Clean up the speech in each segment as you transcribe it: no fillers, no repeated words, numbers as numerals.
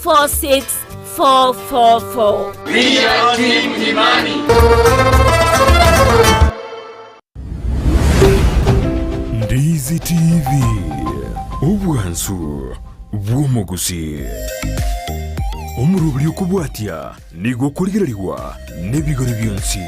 246 444. We are Team Imani. Ndizi TV, obwansu bw'omogusi. Omoroberi okobwatia nigo okorigererigwa nebigori bionsi.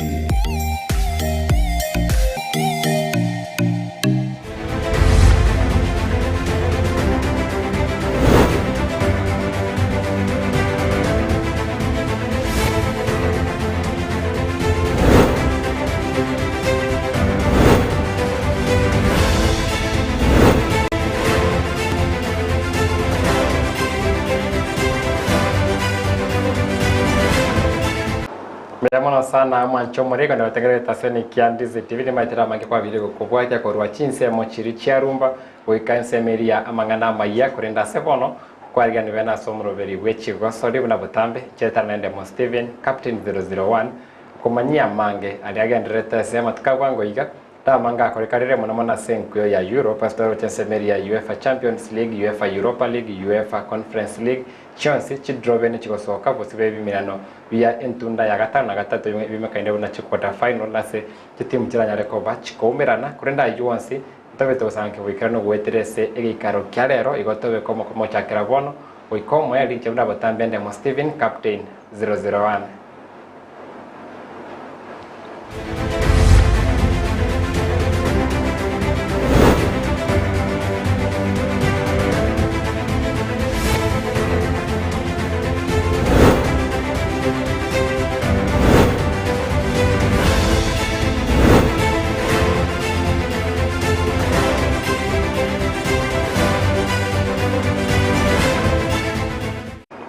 Mbuya mono sana mwanche omoriko na gotegerera etaseni kia Ndizi TV nimaetire amange kwabire gokobwatia korwa chinsemo chiria chia rumba goika ensemo eria ya amang'ana amayia korende ase bono kwariganigwe bene ase omoroberi bwe chigosori buna botambe chetana nende Mo Steven Captain 001 komanyia amange aria agendererete ase amatuko a bwango iga Namange akorekanire mono mono ase enkuyo ya Europe ase toroche ensemo eria ya UEFA Champions League, UEFA Europa League, UEFA Conference League, chionsi chidraw bene chigosoka bosio b'ebiminano bia entunda ya gatano na gatato ebimekaine buna chiquarter final ase chitimu chiranyare koba chikoumerana. Korende ayio onsi ntobe togosankia boikeranu goetera ase egeikaro kia rero igo tobe komochakera bono goika omoerio inche buna botambe Ndemo Stephen Captain 001.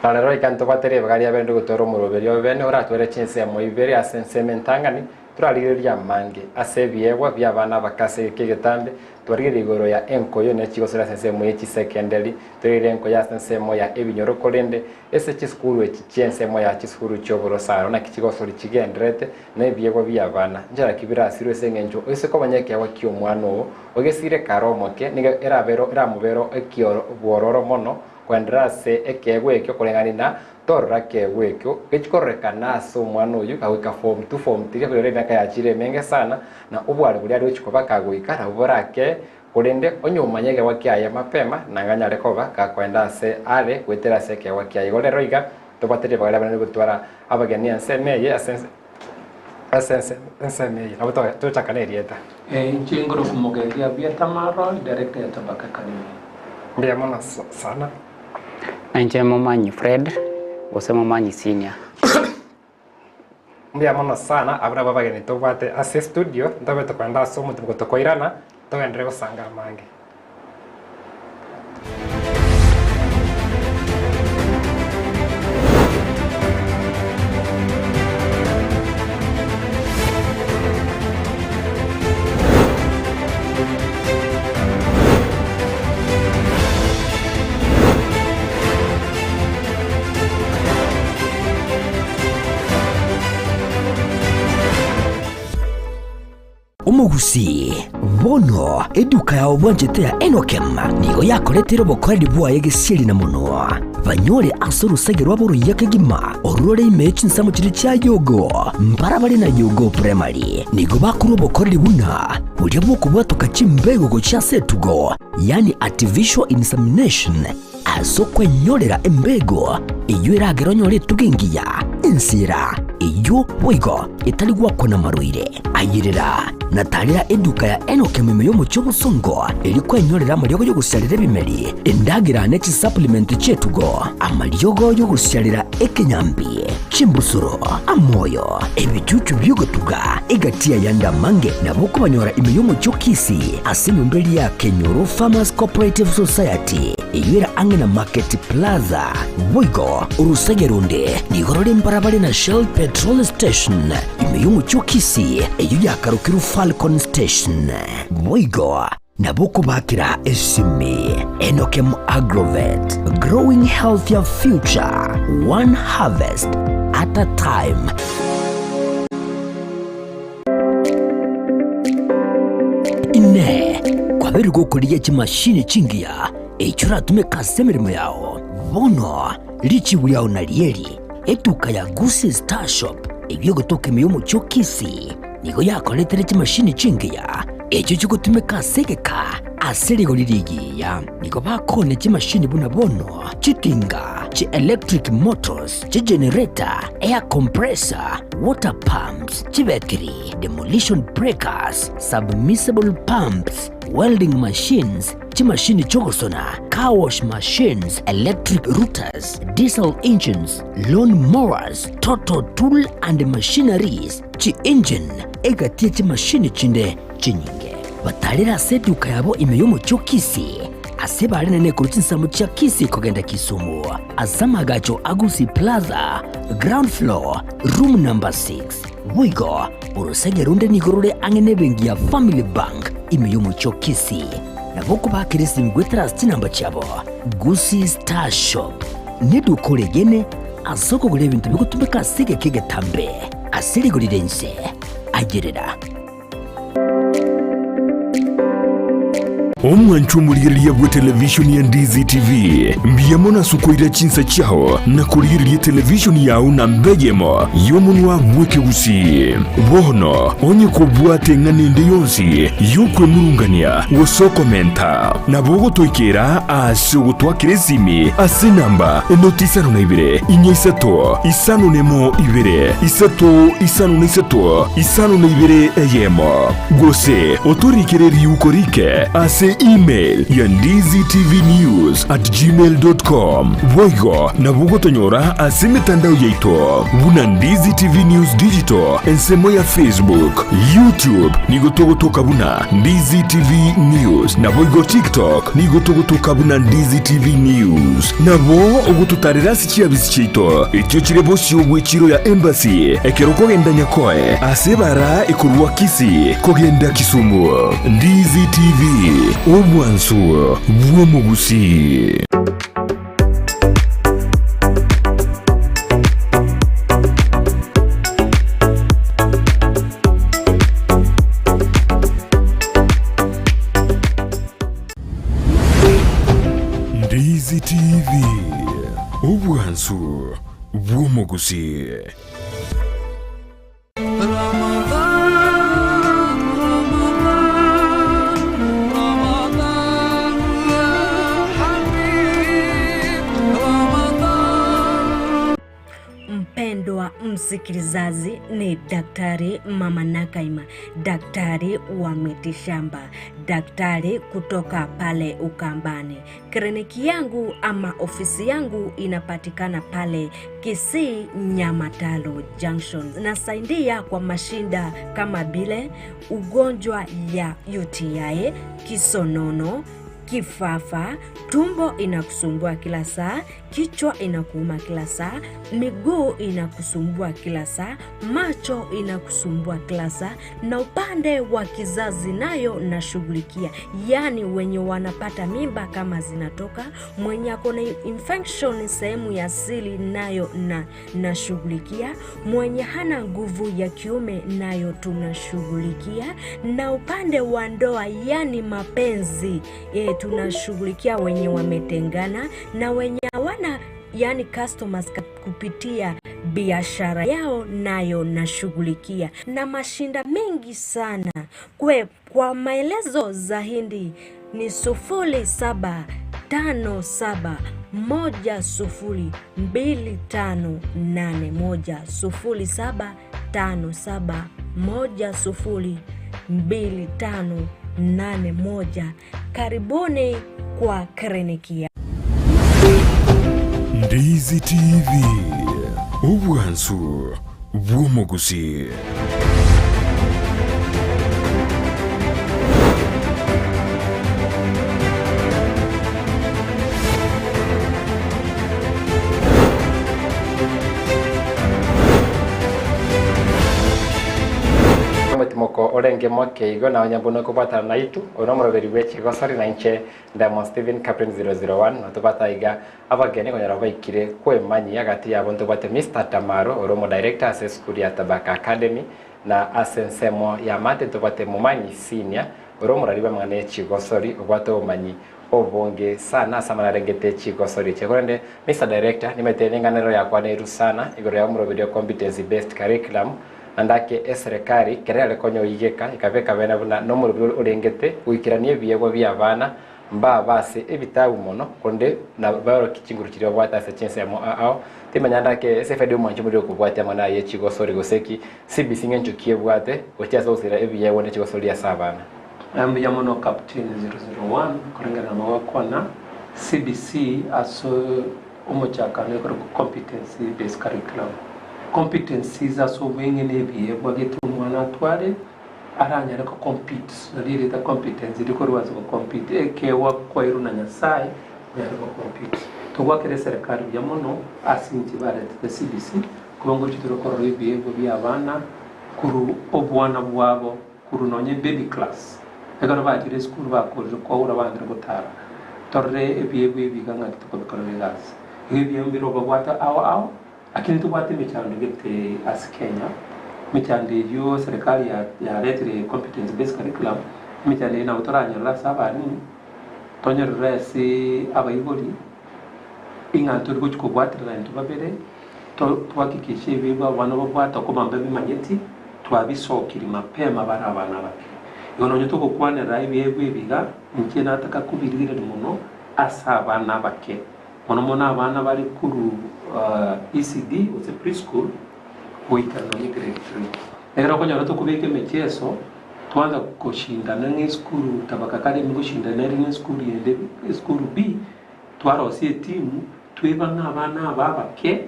Na rero goika ntobwate ribaga ria bene rigotwara omoroberio o bene oratware chinsemo ibere ase ensemo entang'ani, torarigererie amange ase ebiegwa bi'abana abake ase egeka egetambe, twarigererie igoro ya enkoyo ne chigosori ase ensemo ye chisekenderi, torigererie enkoyo ase ensemo ya ebinyoro korende ase chisukuru echi chi'ensemo ya chisukuru chi'oborosaro naki chigosori chigendererete na ebiegwa bi'abana nchera ki birasirwe ase eng'encho oise komanya ekeegwa ki'omwana oo ogesire kare omoke nigo erabere eramobere ekioro bwororo mono Koenderera ase ekeegwa ekio koreng'ana na torora ekeegwa ekio gechikororekana ase omwana oyio kagoika form 2 form 3 akoirora emiaka yachire emenge sana na obware boria are gochia koba kagoika nabo borakee korende onye omanye ekeegwa kiaye mapema nanga anyare koba gakoenda ase are goetera ase ekeegwa kiaye. Igo rero iga tobwate ribaga riabanene gotwara abageni ensemo eye ase ase ensemo eye nabo togochaka na erieta. Inche ngoroku Mogendi Abiathar Marwa, Director ya Tabaka Academy. Mbuya mono sana. Na inche Momanyi Fred, gose Momanyi Senior. Mbuya mono sana abwo nabwo abageni tobwate ase estudio, ntobe tokoenda ase omotuko tokoirana, togenderere gosanga amange. Omogusii, bono eduka yao bwanchete ya Enokem nigo yakoretire obokoreri bwaye gesieri na monwa. Banyore ase orosege rwabo oruya kegima, orure ime ye chinsemo chiria chia Yogo, mbarabare na Yogo Primary. Nigo bakorwa obokoreri buna boria bw'okobwatoka chimbego gochia ase etugo, yaani artificial insemination, Ase okwenyorera embego eyio eragere onyore etugo engiya, ensera eyio boigo etari gwakwa namarwaire. Ayerera na tarera eduka ya Enock ime y'omochie obosongo erio kwenyorera amariogo y'ogosiarera ebimeri, endagera ne chisupplement chi'etugo, amariogo y'ogosiarera ekenyambi, chimbusuro, amoyo, ebichuchu bi'ogotuga, egati y'ayande amange nabo okobanyora ime y'omochie o Kisii ase enyomba eria ya Kenyoro Farmers Cooperative Society eyio ere ang'e na Market Plaza. Boigo orosege ronde nigo rore mbarabare na Shell Petrol Station ime y'omochie o Kisii eyio yakarokirwe Falcon Station. Boigo nabo okobakera esimi Enokem Agrovet, growing healthier future, one harvest at a time. Inee! Kwabeire gokorigia chimashini chingiya echio oratumeke ase emeremo yao? Bono. Richibu riao narieri, Etuka ya Gusii Star Shop eyio egotoka ime y'omochie o Kisii nigo yakoretere chimashini chingiya echio chigotumeka ase egeka ase rigori rigiya. Nigo bakoonia chimashini buna bono chitinga, chi electric motors, chigenerator, air compressor, water pumps, chibetiri, demolition breakers, submersible pumps, welding machines, chimashini chi'ogosona, car wash machines, electric routers, diesel engines, lawn mowers, total tool and machineries, chi-engine, egati ye chimashini chinde chinyinge. Batarire ase eduka yabo ime y'omochie o Kisii, ase bare nene korwa chinsemo chia Kisii kogenda Kisumu, ase amagacho a Gusii Plaza, ground floor, room number 6. Boigo, orosege ronde nigo rore ang'e nebenki ya Family Bank ime y'omochie o Kisii. Nabo okobakera esimi goetera ase chinamba chiabo, Gusii Star Shop neduka oregene ase okogora ebinto bigotumeka ase egeka egetambe ase rigori ri'ense. Ayerera. Omwancho omorigereria bwe televishoni ya Ndizi TV, mbuya mono ase okoira chinsa chiao na korigereria televishoni yao namba eyemo y'omonwa bw'ekegusii. Bono onye kobwate eng'ana ende yonsi y'okwemurungania gose okomenta, nabo ogotoikera ase ogotwakera esimi ase enamba enoti isano na ibere, inya isato, isano nemo ibere, isato isano na isato, isano na ibere eyemo, gose otorikere riuko rike ase email ya ndizitvnews@gmail.com. Boigo nabo ogotonyora ase emetandao yaito buna Ndizi TV News Digital ensemo ya Facebook, YouTube nigo togotoka buna Ndizi TV News, naboigo TikTok nigo togotoka buna Ndizi TV News. Nabo ogototarera ase chiabisi chiaito echio chire bosio bw'echiro ya Embassy ekero okogenda Nyakoe ase ebara ekorwa Kisii kogenda Kisumu. Ndizi TV, obwansu bw'omogusii. Ndizi TV, obwansu bw'omogusii. Mpendwa msikilizaji, ni Daktari Mama Nakaima, daktari wa mitishamba, daktari kutoka pale Ukambani. Kliniki yangu ama ofisi yangu inapatikana pale Kisii Nyamataro Junction. Nasaidia kwa mashinda kama vile ugonjwa ya UTI, kisonono, kifafa, tumbo inakusumbua kila saa, kichwa inakuuma kila saa, miguu inakusumbua kila saa, macho inakusumbua kila saa, na upande wa kizazi nayo nashughulikia, yaani wenye wanapata mimba kama zinatoka, mwenye ako na infection sehemu ya siri nayo na nashughulikia, mwenye hana nguvu ya kiume nayo tunashughulikia, na upande wa ndoa yani mapenzi e, tunashughulikia wenye wametengana na wenye hawana yani customers kupitia biashara yao nayo nashughulikia, na mashinda mengi sana kwe. Kwa maelezo zaidi ni 0757102581, 0757102581. Karibuni kwa kliniki ya Ndizi TV, obwansu bw'omogusii. Omotimoko orenge moke igo na onye buna okobwatana naitwe, oyo nomoroberi bwe chigosori na inche Diamond Steven Captain 001 notobwate aiga Abageni konyora baikire kwemanyia gati yabo ntobwate Mister Tamaro ore omodirector ase esukuru ya Tabaka Academy na ase ensemo ya Mate ntobwate Momanyi Senior ore omorari bw'amang'ana ye chigosori obwate obomanyi obonge sana ase amang'ana arengete chigosori echi. Korende Mister Director, nimanyete neng'ana ero yakwaneirwe sana igoro ya omoroberi o Competency Based Curriculum, naende ake eserekari kera yare konya oigeka ekabeka bene buna nomoroberi orengete goikerania ebiegwa bia abana mbaba ase ebitabu mono korende na baorokie chinguru chiria babwate ase chinsemo ao. Timanya ande ake ase efaida y'omwanchi omoriri okobwatia amang'ana aye chigosori gose ki CBC ng'encho ki ebwate gochia ase ogosira ebiegwa ne chigosori ase abana. Mbuya mono Captain 001 koreng'ana na gokwana CBC ase omochakano ekorokwa Competency Based Curriculum. Competencies ase obweng'e na ebiegwa gete omwana atware aranyare ko compete nario erieta competence rikorwa ase go compete ekeegwa kwairwe na Nyasaye onyare go compete. Togwakera eserekari buya mono ase inche baretete CBC koba ngochia tore korora ebiegwa bia abana korwa obwana bwabo Korwa nonya ebaby class, ekero bachire esukuru bakorire kwaura bangire gotara, torore ebiegwa ebi iga ng'aki tokobikorera egasi. Igo ebiegwa mbire obabwate ao ao, lakini tobwate emechando gete ase Kenya, emechando eyio serikali ya yaretire competence based curriculum, emechando eyio nabo toranyorere ase abalimu, tonyorere ase abaibori, ing'a ntori gochia kobwaterana intwe babere, to twahakikishe ebiegwa abana babwate okoba mbabimanyeti, Twabisokirie mapema bare abana abake. Igo nonya togokwanera ebiegwa ebi iga, inche nataka kobirigereria mono ase abana abake, mono mono abana bare korwa ECD gose preschool goika nonya grade three. Ekero okonyora tokobeka emecheso, twansa koshindana ng'a esukuru tabaka kare ime goshindana ere na esukuru yende esukuru B, twarosia etimu, tweba ng'a abana aba abake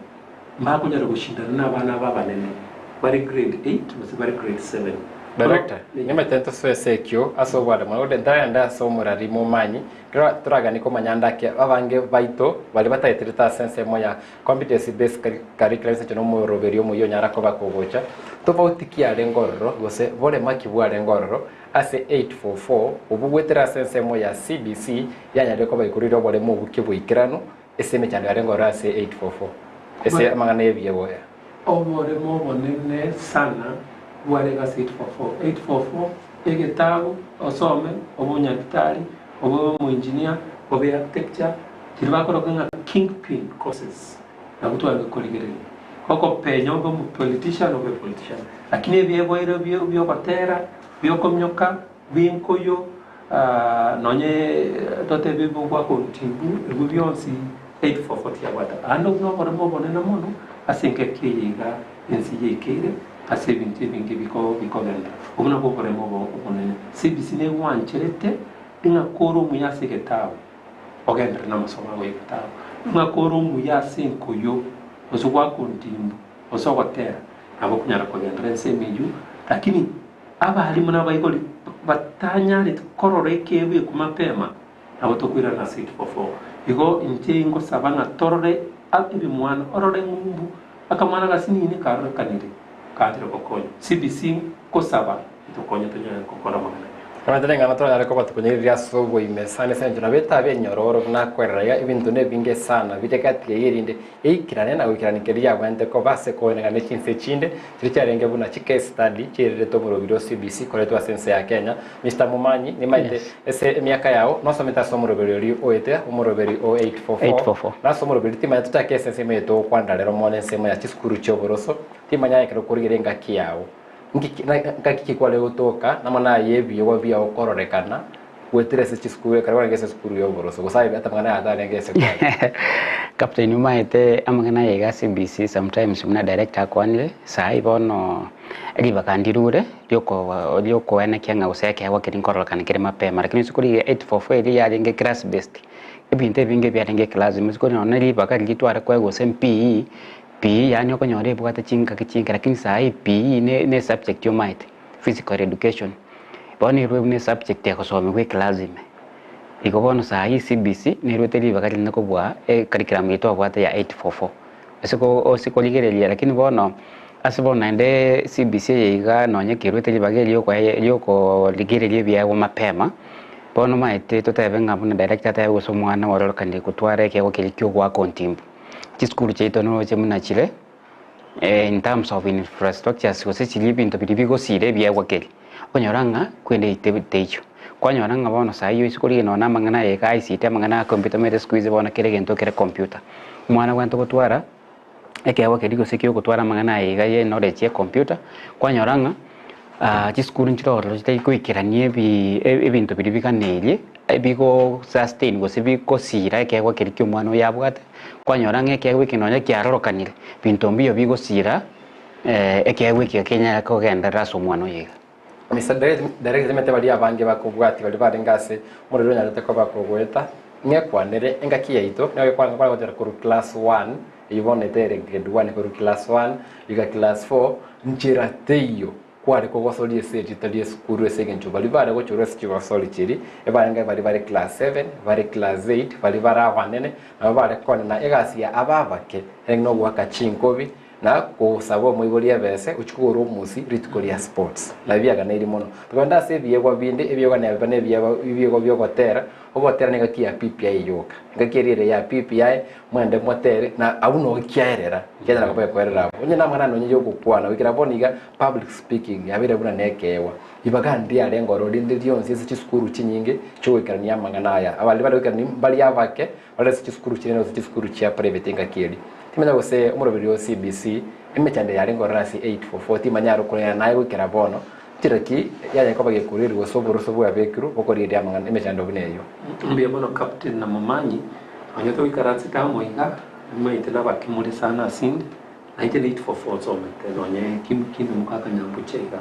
Mbakonyara goshindana nabana aba abanene bare grade eight gose bare grade seven. Director, nimanyete ntosoe ase ekio ase obware mono gose ntaragende ase omorari momanyi ekero toraganie komanya ande ake abange baito baria bataeterete ase ensemo ya competency based curriculum ase eng'encho na omoroberi omuya onyara koba kogocha tofauti ki arenge ororo gose borema ki bwarenge ororo ase 844 obwo goetera ase ensemo ya CBC yanyarire koba igoro riria oboremo obokia boikeranu Ase emechando yarenge ororo ase 844, ase amang'ana y'ebiegwa aya. Oboremo obonene sana bwarenge ase 844. 844, egetabu, osome, obe onyagitari, obe omoengineer, obe architecture, chiria bakoroka ng'a kingpin courses, nabwo twarenge korigereria. Okopenya obe omopolitician, obe politician. Lakini ebiegwa ere biogotera, biokomioka, Bw'enkoyo, nonye totebe bw'ogwaka orutimbu, ebio bionsi 844 tiabwate. Aande obwo noboremo obonene mono ase engaki eye iga ense yaikeire ase ebinto ebinge bikogenda. Obwo nabwo oboremo obonene. CBC negwancherete ng'a kore omuya ase egetabu, ogenderere namasomo ago y'egetabu. Ng'a kore omuya ase enkoyo, gose gwaka orutimbu, gose ogotera, nabo okonyara kogenderera ensemo eyio, lakini Abalimu na abaibori batanyareti korora ekeegwa ekio mapema, nabo tokoirana ase 844. Igo inche ingosaba ng'a torore ebimwana, orore ng'umbu, akamwana gasinini karorekanire kaanchire gokonya. CBC ngosaba etokonye tonyare gokora amang'ana aya. Omanyete neng'ana toranyare koba tokonyegereria ase oboime sana ase engencho nabo etabe enyororo buna kwerora iga ebinto nebinge sana bire gati eye erinde Eikerane na goikerania keria yabwenerete koba ase koenegana ne chinse chinde chiria chiarenge buna chi case study chiairerete omorobiri o CBC koretwa ase ense ya Kenya. Mister Momanyi, nimaete Yes. ase emiaka yao nosomete ase omoroberi oria oete omoroberi o 844 844. na ase omoroberi timanya tochake ase ensemo eye togokwanera rero mono ensemo ya chisukuru chi'oboroso timanya ekero okorigereria engaki yao nki ki na ngaki ki kware gotoka namang'ana aye ebiegwa biao kororekana Goetera ase chisukuru, ekero kwarenge ase esukuru y'oboroso, gose aye amang'ana aya atarenge ase kware. Captain omaete amang'ana aya iga CBC sometimes buna director akwanire, saai bono ribaga ndirure rioko riokoenekia ng'a gose ekeegwa keria nkororekana kere mapema lakini isiko riria 844 eria yarenge class based, ebinto ebinge biarenge eclass isiko nonye ribaga riria tware koegwa gose PE, PE yaani okonyora ebwate chingaki chinke lakini saii PE ne ne esubject omaete. Physical Education, bono erwe buna esubject egosomigwa eclass ime. Igo bono saa hii CBC nerwete ribaga rinene kobua ecurriculum eye twabwate ya 844. Ase ko ase korigereria lakini bono ase bono naende CBC eye iga nonye kerwete ribaga erio riokoe riokorigereria ebiegwa mapema, bono omanyete totebe ng'a buna director atebe gose omwana ororokanire gotwara ekeegwa keria kia ogoaka ontimbu. Chisukuru chiaito noroche buna chire. In terms of infrastructures gose chiria ebinto biria bigosira ebiegwa keria, okonyora ng'a kwende teiyo. Kwanyora ng'a bono saa eywo isiko rigiya nonye na amang'ana aya iga ICT amang'ana ya computer omanyete siku hizi bono kera egento kere computer. Omwana abwenerete gotwara ekeegwa keria gose kia ogotwara amang'ana aya iga ya knowledge ya ecomputer, kwanyora ng'a chisukuru nchire ororo chitari goikerania ebi ebinto biria biganeirie ebigo sustain gose bigosira ekeegwa keria kia omwana oyo abwate, kwanyora ng'a ekeegwa eke nonye kiarorokanire, binto mbiyo bigosira ekeegwa eke kenyare kogenderera ase omwana oyo iga. Mr Direct timanyete baria abange bakobwatia baria barenge ase omorero onyarete koba kogoeta, ng'ekwanere engaki yaito nigo gekwana kware gochaka korwa class one eywo bono etere grade one korwa class one goika class four nchera teiyo kware kogosoria ase erita ria esukuru ase eng'encho baria bare gochorwa ase chigosori chiria ebarenge baria bare class seven, bare class eight, baria bare abanene nabo bare konena egasi ya aba abake erenge nogoaka chinkobi Na gosaba omoibori ebese ochie kogora omosi rituko ria sports. Nabio biaganeirie mono. Togende ase ebiegwa binde, ebiegwa nebiba na ebiegwa ebiegwa bi'ogotera, ogotera nengaki ya PPI yoka. Engaki eria ere ya PPI, mwende motere, na abwo noo kiaerera, kianyara koba gekoerera abwo. Onye namang'ana nonye ya ogokwana, goikera bono iga public speaking yabeire buna na ekeegwa. Ribaga ndiarenge ororo rinde rionsi ase chisukuru chinyinge chiogoikerania amang'ana aya. Abaria bare goikerania mbari abake, Bare ase chisukuru chinene gose chisukuru chia private engaki eria. Timanya gose omoroberi o CBC emechando yarenge ororo ase 844 timanya are okoreng'ana naye goikera bono nchera ki yanyare koba gekoreri gose oboroso bwabekirwe bokorigereria amang'ana emechando buna eyio. Mbuya mono Captain na Momanyi, onye toikaransete amo iga, nimaete nabake more sana asinde, nainche ne 844 nsomete nonye kim kinde mokaka nyambuche iga.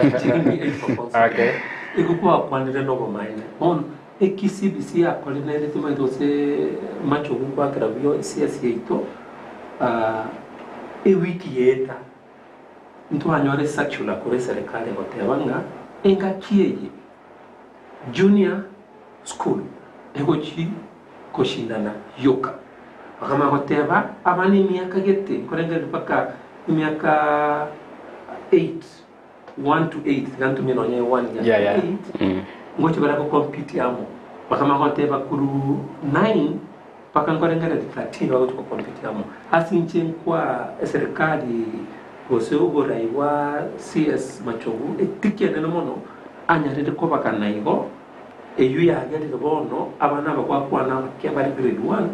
Inche ni 844 nsomete. Okay. Igo kwakwanire nobomaene. Bono Eki CBC yakorire nere timaete gose machogu nkoakera buya esiasi yaito ewiki yaeta ntwanyore ecircular korwa eserekari egoteba ng'a engaki eye junior school egochi koshindana yoka. Bakamanya goteba abana emiaka gete nkorengereria mpaka emiaka eight. 1 to 8 tiga ntumie nonye 1 to 8 ngochi bare go compete amo bakamanya goteba korwa 9 mpaka nkorengereria 13 bagochi go compete amo ase inche nkwa eserikali gose oborai bwa CS Machogu etiki enene mono anyarire kobagana igo eywo yagerire bono abana aba gwakwana abake bare grade 1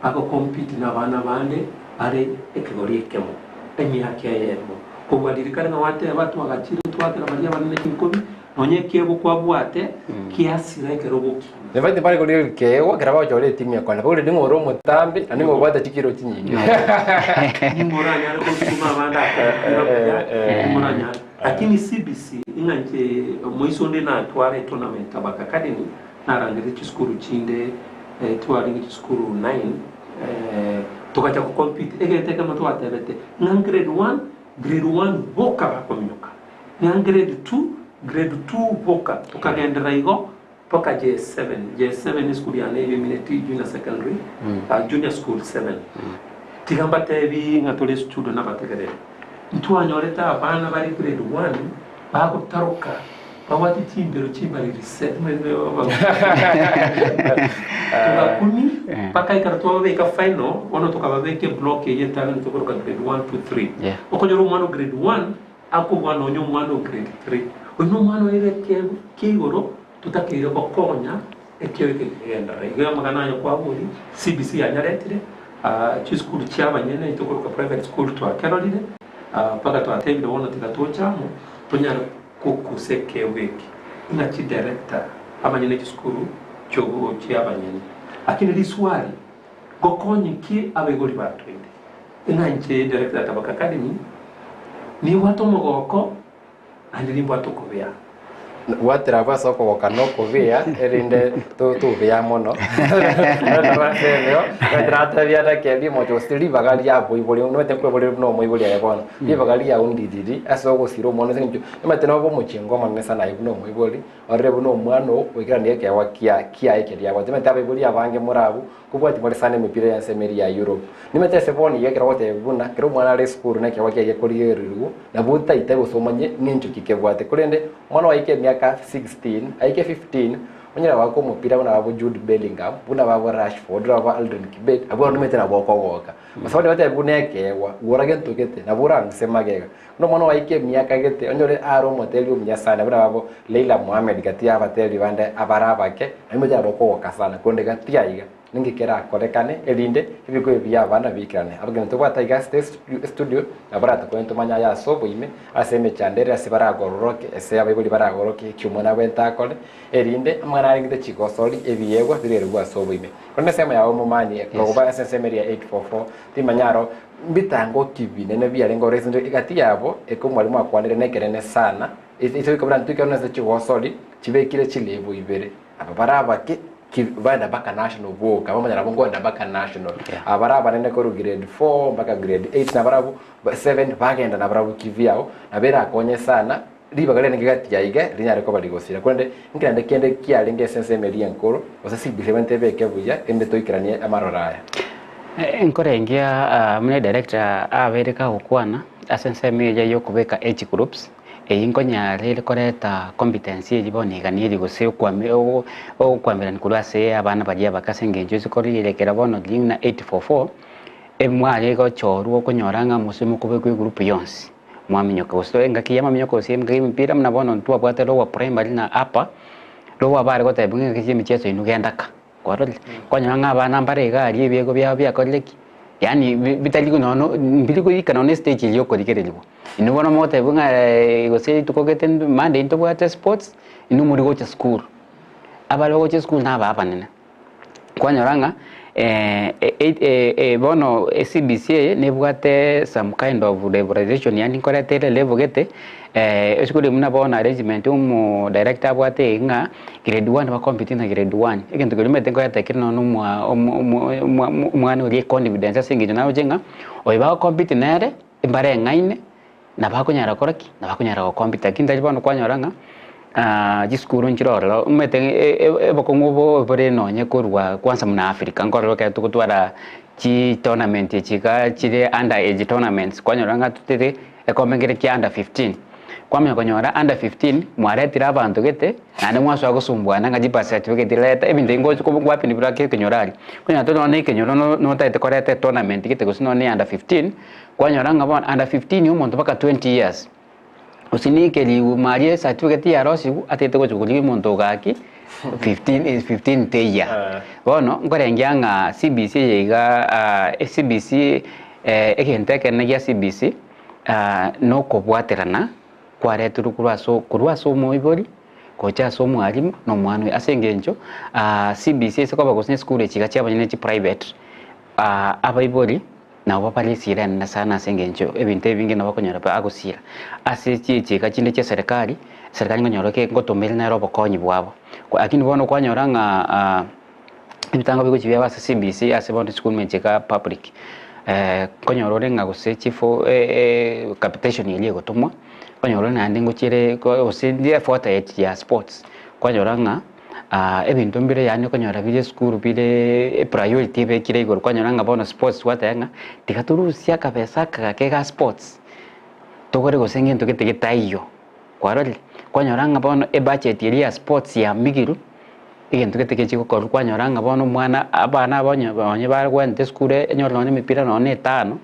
bago compete na abana bande bare ekegori ekemo emiaka eyemo. Kobua riria kare ng'a gwateba, Twagachire twakera baria abanene chinkobi, nonya ekiegwa kwabwate kiasira ekero ogokina. Nibaete bare koria ekeegwa ekero bagochora etimu ya kwana. Boria ning'o ore omotambe na ning'o obwate chikiro chinyinge. Ning'o oranyare gotuma abande akore omopira buya, ning'o oranyare. Lakini CBC ing'a inche moiso onde natware etournament Tabaka Academy, narangeretie chisukuru chinde twarenge chisukuru nine, togacha go compete egento ekemo twatebete ng'a grade one, grade one boka bakominyoka, ng'a grade two, grade two boka, tokagenderera igo mpaka J7, J7 esukuru yane eywo emineti junior secondary, junior school seven. Tiga mbatebi ng'a tore estudio nabategereri, ntwanyorete abana bare grade one bagotaroka Babwate chimbero chimbariri se togakumi mpaka ekero twababeka final bono tokababeka eblock eyio entang'ani tokoroka grade 1 2 3 Yeah. okonyora omwana o grade 1 akobua nonya omwana o grade 3 oyio na omwana oire ekeegwa kia igoro totakeire gokonya ekio eke kegenderera igo amang'ana aya kwaboria CBC yanyaretire ah, chisukuru chia abanyene tokoroka private school twakerorire ah, mpaka twatebire bono tiga toche amo tonyare Gokusa ekeegwa eke ng'a chidirector abanyene chisukuru chiogochia abanyene. Lakini riswali, ngokonye ki abaibori batwende? Ng'a inche director ya Tabaka Academy nimbwate omogoko naende nimbwate okobea. Gwatera abwo ase okogoka na okobea erinde tobea mono Natebia Rakeli omochie gose ribaga ria boibori omanyete nkoiborire buna omoibori aye bono ribaga riao ndiriri ase ogosira omwana ase eng'encho omanyete nobe omochengo omonene sana aye buna omoibori orore buna omwana oo oikeranie ekeegwa kia kiaye keria abwate omanyete abaibori abange more abwo kobwati more sana emepira ya ensemo eria ya Europe nimanyete ase bono iga ekero ogotebiwa buna ekero omwana are esukuru na ekeegwa kiaye gekorigererigwa nabo otaitabe gose omanye ng'encho ki kebwate korende omwana oaike emiaka 16 aike 15. Onyare goaka omopira buna babo Jude Bellingham, buna babo Rashford, buna babo Aldrin Kibet, abwo barabwo nimanyete nabo okogoka. Gose onye batebigwe buna ekeegwa, gora gento gete, nabo orang'use magega. Buna omwana oaike emiaka gete, onyore are omoteri omuya sana buna babo Leila Mohammed gati ya abateri bande abare abake, nabo nimanyete nabo okogoka sana. Korende gati aiga, ninki kerakorekane erinde ebiko ebi bia abana biikerane. Abageni tobwate aiga ase estudio, nabo baratokonye tomanye aya ase oboime, ase emechando ere ase baragororoke, ase abaibori baragororoke eki omwana abwenerete akore, erinde amang'ana arengete chigosori, ebiegwa birerigwe ase oboime. Korende ensemo yao omomani, koba ase ensemo eria ya 844, timanya aro mbitango ki binene biarenge ore ase egati yabo, eke omwalimu akwanire nekerene sana, etoika buna ntoike ase chigosori chibekire chilevel ibere, aba bare abake ki baenda mpaka national boka, bamanya nabo nkoenda mpaka national. Aba bare abanene korwa grade 4 mpaka grade 8 nabarabwo, 7 bagenda nabarabwo kivyao, nabo erakonye sana. Ribaga riarenge gati ya iga rinyare koba rigosira, korende nkerende kende kiarenge ase ensemo eria enkoro, gose CBC ebwenerete ebeke buya, erinde toikeranie amaroro aya. Nkorengia buna edirector abeire kagokwana ase ensemo eria ya okobeka age groups, eyio nkonyara ere koreta competency eyio bono iga gose okoamererania korwa ase abana baria abake ase eng'encho ase korigereria bono riria buna 844, mware gochorwa okonyora ng'a mose mokobekwa egroup yonsi. Mwaminyoka gose engaki y'amaminyoka gose engaki y'emepira buna bono ntwabwate lower primary na upper, lower bare gotebigwa ng'a engaki y'emicheso inwe genda ka, kwarorire? Kwanyora ng'a abana mbare iga aria ebiegwa biabo biakorire ki? Yaani bi bitari nonya mbiri goika nonya estage eria okorigereriwa. Inwe bono mogotebiwa ng'a gose rituko gete Monday ntobwate sports, inwe mori gocha sukuru. Abare bagocha esukuru naba abanene. Kwanyora ng'a bono eCBC eye nebwate some kind of liberalization yaani nkoreta ere level gete, esukuru buna bono arrangement omo director abwate iga ng'a grade one ba compete na grade one, egento keria omanyete nkoreta ekere nonya omwa omwana oria econfidence ase eng'encho naroche ng'a oyo bago compete nere mbareng'aine. Nabakonyara gokora ki? Nabakonyara go compete lakini tari bono kwanyora ng'a chisukuru nchire ororo omanyete obokong'u obo bore nonye korwa kwanza buna Africa nkorora ekero togotwara chi tournament echi igaa chire under age tournaments kwanyora ng'a totete egekombe nkere kia under 15, kwamanya konyora under 15 mwaretire abanto gete naende mwasoa gosumbuana ng'a chibus certificate reta ebinto ebi ngochi koba bira ekenyoro aria, okonyora tore nonye na ekenyoro notagete koreta etournament gete gose nonye na under 15. Kwanyora ng'a bono under 15 omonto mpaka 20 years, gose nikerigwe aria ecertificate yarosigwe atagete gocha korigia omonto ogaki 15 is 15 teiya. Bono nkorengia ng'a CBC eye iga CBC egento ekenene gia CBC nokobwaterana kwaretirwe korwa ase korwa ase omoibori gocha ase omwalimu na omwana oye. Ase eng'encho CBC ase koba gose na esukuru echi iga chiabanyene chiprivate abaibori. Nabo bare esira enene sana ase engencho ebinto ebinge nabo okonyora bagosira ase chichika chinde chia eserekari, eserekari nkonyora ke ngotomera nere obokonyi bwabo. Lakini bono kwanyora ng'a ebitango bigochia biaba ase CBC ase bono chisukuru buna echi iga public, nkonyora ore ng'a gose chifo capitation eria egotomwa, nkonyora ore naende ngochiere gose efuata ya sports, kwanyora ng'a. Ebinto mbire yaani okonyora bire esukuru bire epriority ebekire igoro kwanyora ng'a bono sports twateba ng'a tiga torusie akabesa aka gake ga sports togore gose ngento gete getaiyo kwarorire? Kwanyora ng'a bono ebudget eria ya sports yamigirwe egento gete gechi gokorwa kwanyora ng'a bono omwana abana aba onye onye bagwente esukuru enyore nonye emepira nonye na etano.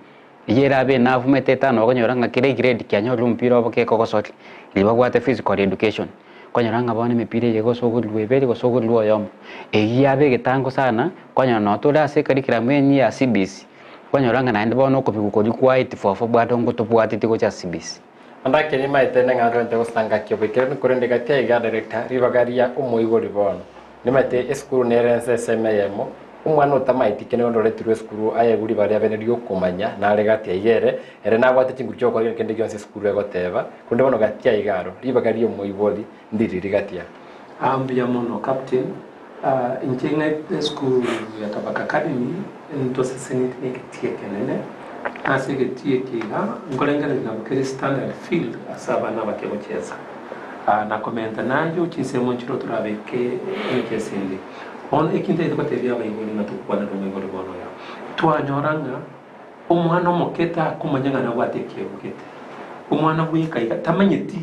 Eyio erabe enough omanyete etano okonyora ng'a kera egrade kianyorire omopira obo kekogosoria, riria babwate physical education, okonyora ng'a bono emepira eye gose ogorirwe ebere gose ogorirwe oyomo. Eyio yaba egetango sana, okonyora nonye tore ase ecurriculum enyia ya CBC, okonyora ng'a naende bono okobigwa koria kwa 844 bado ngotobwateti gocha ase CBC. Ande ake nimaete neng'ana torente gosanga ki oboikeranu korende gati aiga director ribaga ria omoibori bono. Nimaete esukuru nere ense esemo eyemo, omwana otamaeti kende onde oretirwe esukuru aegwe ribaga ria bene riokomanya nare gati aiga ere, ere nabwate chinguru chiogokora kende kende gionsi esukuru egoteba, korende bono gati aiga aro ribaga ria omoibori ndiriri gati aa. Aa mbuya mono Captain. Inche ng'aete esukuru ya Kabaka Academy ntoseseneti na egetii ekenene, na ase egetii eke iga nkorengereria nabo kere standard field ase abana abake gochesa. Na komenta nayio chinsemo nchire torabeke emechieso ende. Bono eki ntagete gotebia abaibori ng'a togokwanera omoibori bono oyo, twanyora ng'a omwana omoke takomanya ng'a nabwate ekiegwa gete. Omwana bweka iga tamanyeti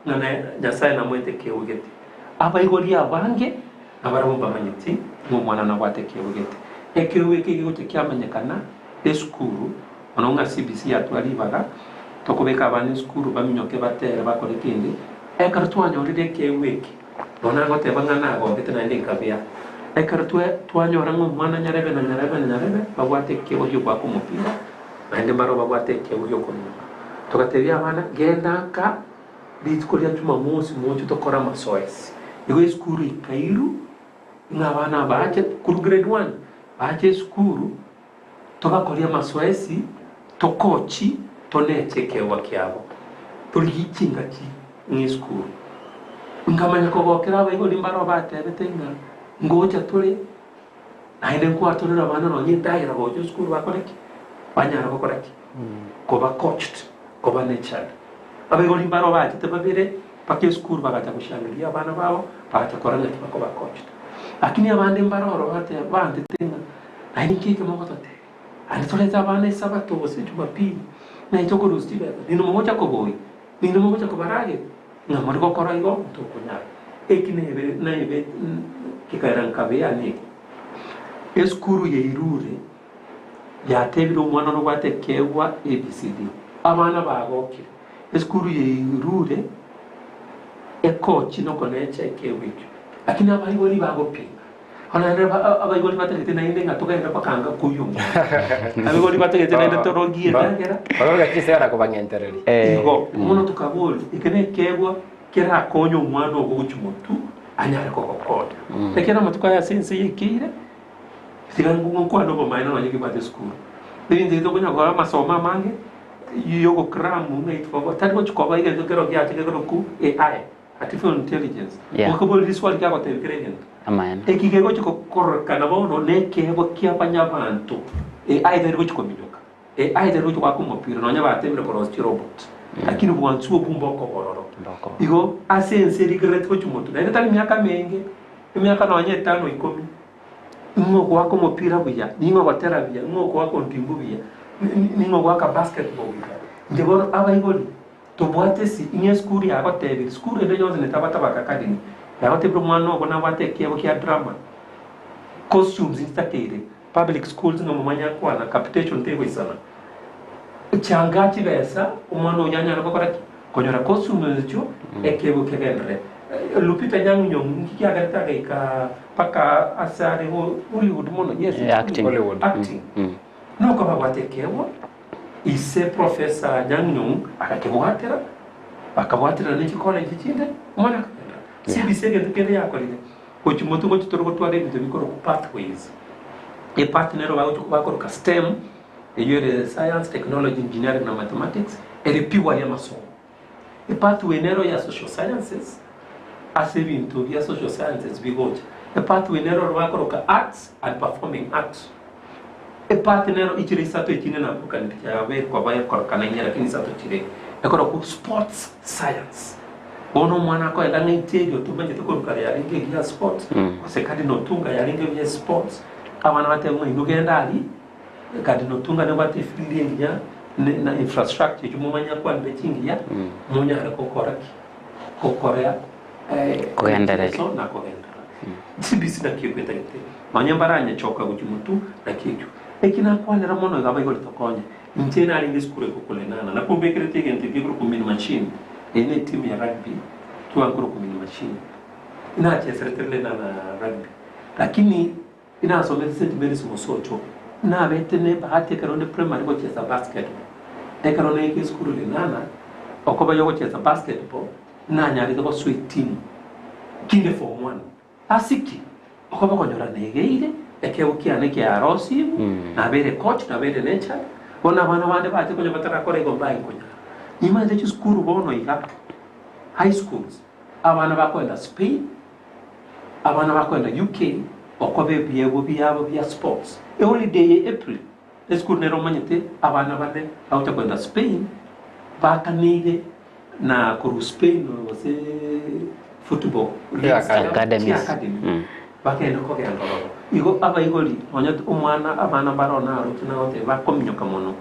ng'a Nyasae namoete ekeegwa gete. Abaibori abange. Nabarabwo mbamanyeti ng'a omwana nabwate ekeegwa gete. Ekeegwa eke egegocha kiamanyekana esukuru, mono ng'a CBC yatwa ribaga, tokobeka abana esukuru baminyoke batere bakore kende, ekero twanyorire ekeegwa eke, bono nagoteba ng'a nagogete naende nkabea. Ekero twe twanyora ng'a omwana nyarebe na nyarebe na nyarebe, babwate ekeegwa giogoaka omopira, naende mbarabwo babwate ekeegwa giokominyoka. Togatebia abana, genda nka. Rituko ria Jumamosi moche tokore amasoesi. Igo esukuru ekairu ng'a abana bache korwa grade one bache esukuru tobakorie amasoesi tokochi toneche ekeegwa kiabo torigie chingaki ng'a esukuru. Nkamanya kogokera abaibori mbaro batebete ng'a ngocha tore naende nkwatorere abana nonye endagera gocha esukuru bakore ki? Banyare gokora ki? Koba coached, koba nurtured. Abaibori mbaro bachete babere mpaka esukuru bagacha goshangiria abana babo, bagacha korora ng'aki bakoba coached. Lakini abande mbare oro bagateba bantete ng'a naende nki eke mogototebia? Naende torete abana esabato gose jumapili, naye tokorusia chibesa, ninwe mogocha koboyia, ninwe mogocha kobarageria, ng'a more gokora igo ntokonyara. Eki nebe nebe kekaera nkabea neke. Esukuru yairure. Yatebire omwana one obwate ekeegwa ABCD. Abana bagokire. Esukuru yairure ekochi nokonecha ekeegwa ekio. Lakini abaibori bagopinga. Bono naende abaibori batagete naende ng'a togende mpaka anga koyia omwana. Abaibori batagete naende torogie endagera. Baroge chisera kobang'entereria. Igo bono tokaboria, eke nekeegwa kerakonye omwana ogo gochia motwe anyare kogokonya. Ekiagera amatuko aya ase ense yaikeire. Tiga nkwane obomaene nonye kebwate esukuru. Ebinto ebi tokonya gokora amasomo amange yogokramu ng'a ituko tari gochi koba egento kero giacha gekorokwa AI, artificial intelligence. Yeah. Okoboria riswali kiagotebia kera egento. Amaene. Eki kegochi kororekana bono nekeegwa kia abanyabanto. AI teri gochi kominyoka. AI teri gochi goaka omopira nonye batemire korosia chirobot. Lakini bwansu obwo mbokobororo. Mbokobororo. Igo ase ense erigerereti gochi motwe naende tari miaka menge, emiaka nonye etano ikomi. Ning'o ogoaka omopira buya? Ning'o ogotera buya? Ning'o ogoaka ontimbu buya? Ning'o ogoaka basketball buya? Inche bono abaibori tobwate esi ing'e esukuru yagotebirie, sukuru ende yonsi ne Tabatabaka Academy yagotebirie omwana ogo nabwate ekiabo kia drama, costumes nchitakeire, public schools ng'a momanye akwana, capitation tegoisana. Changa chibesa omwana oyio anyare gokora ki? Konyora costumes echio ekeegwa kegenderere. Lupita Nyang'u Nyong'o nki kiagerete agaika mpaka ase are Hollywood mono? Yes, Eh, acting. Hollywood. Acting. Noko babwate ekeegwa, ise Professor Nyang'u Nyong'o agakebwatera, bakabwaterana ne chicollege chinde, omwana akagenderera. CBC egento kende yakorire, gochia motwe gochia tore gotwara ebinto bikorokwa pathways. Epath nero bagochia bakoroka STEM, Eyio ere Science, Technology, Engineering na Mathematics, ere pure y'amasomo. Epathway nero ya Social Sciences, ase ebinto bia Social Sciences bigocha. Epathway nero oro bakoroka Arts and Performing Arts. Epath nero ichire isato echinde naburukanirie chiabekwa bakorokana inye lakini isato chire. Ekorokwa Sports Science. Bono omwana akoenda ng'a inche erio tomanyete korwa kare yarenge egiya sports, gose Cardinal Otunga yarenge buya sports, abana bateba ng'a inwe genda aria, Cardinal Otunga nabwate efield engiya na infrastructure echio momanye akwanire chingiya monyare gokora ki? Gokora Kogendereria. emicheso na kogenderera. CBC naki ekwetagete nonye mbaranyechoka gochia motwe naki ekio. Eki nakwanera mono iga abaibori tokonye. Inche narenge esukuru ekokulenana nakombekerete egento ekio ekorokwa mini machine eye ne etimu ya rugby twakorokwa mini machine. Nacheserete Lenana rugby lakini Inasomete St. Mary's Mosocho, nabete nebahati ekero nde primary gochesa basketball. Ekero naika esukuru Lenana, okoba yogochesa basketball, nanyarete gosoa etimu kinde form one. Ase ki? Okoba konyora negeire, ekeegwa kiane kiarosibwe, nabeire coach, nabeire nurtured, bono abana bande bache konya batarakora igo mbaye nkonyara. Nimanyete chisukuru bono iga, high schools, abana bakoenda Spain, Abana bakoenda UK okoba ebiegwa biabo bia sports. Eholiday ye April, esukuru nere omanyete abana bane bagocha koenda Spain bakaneire na korwa Spain gose football leagues Academy. Academies. chiacademy bagende kogenda ororo. Igo abaibori nonya omwana abana mbare one aroche nagoteba bakominyoka mono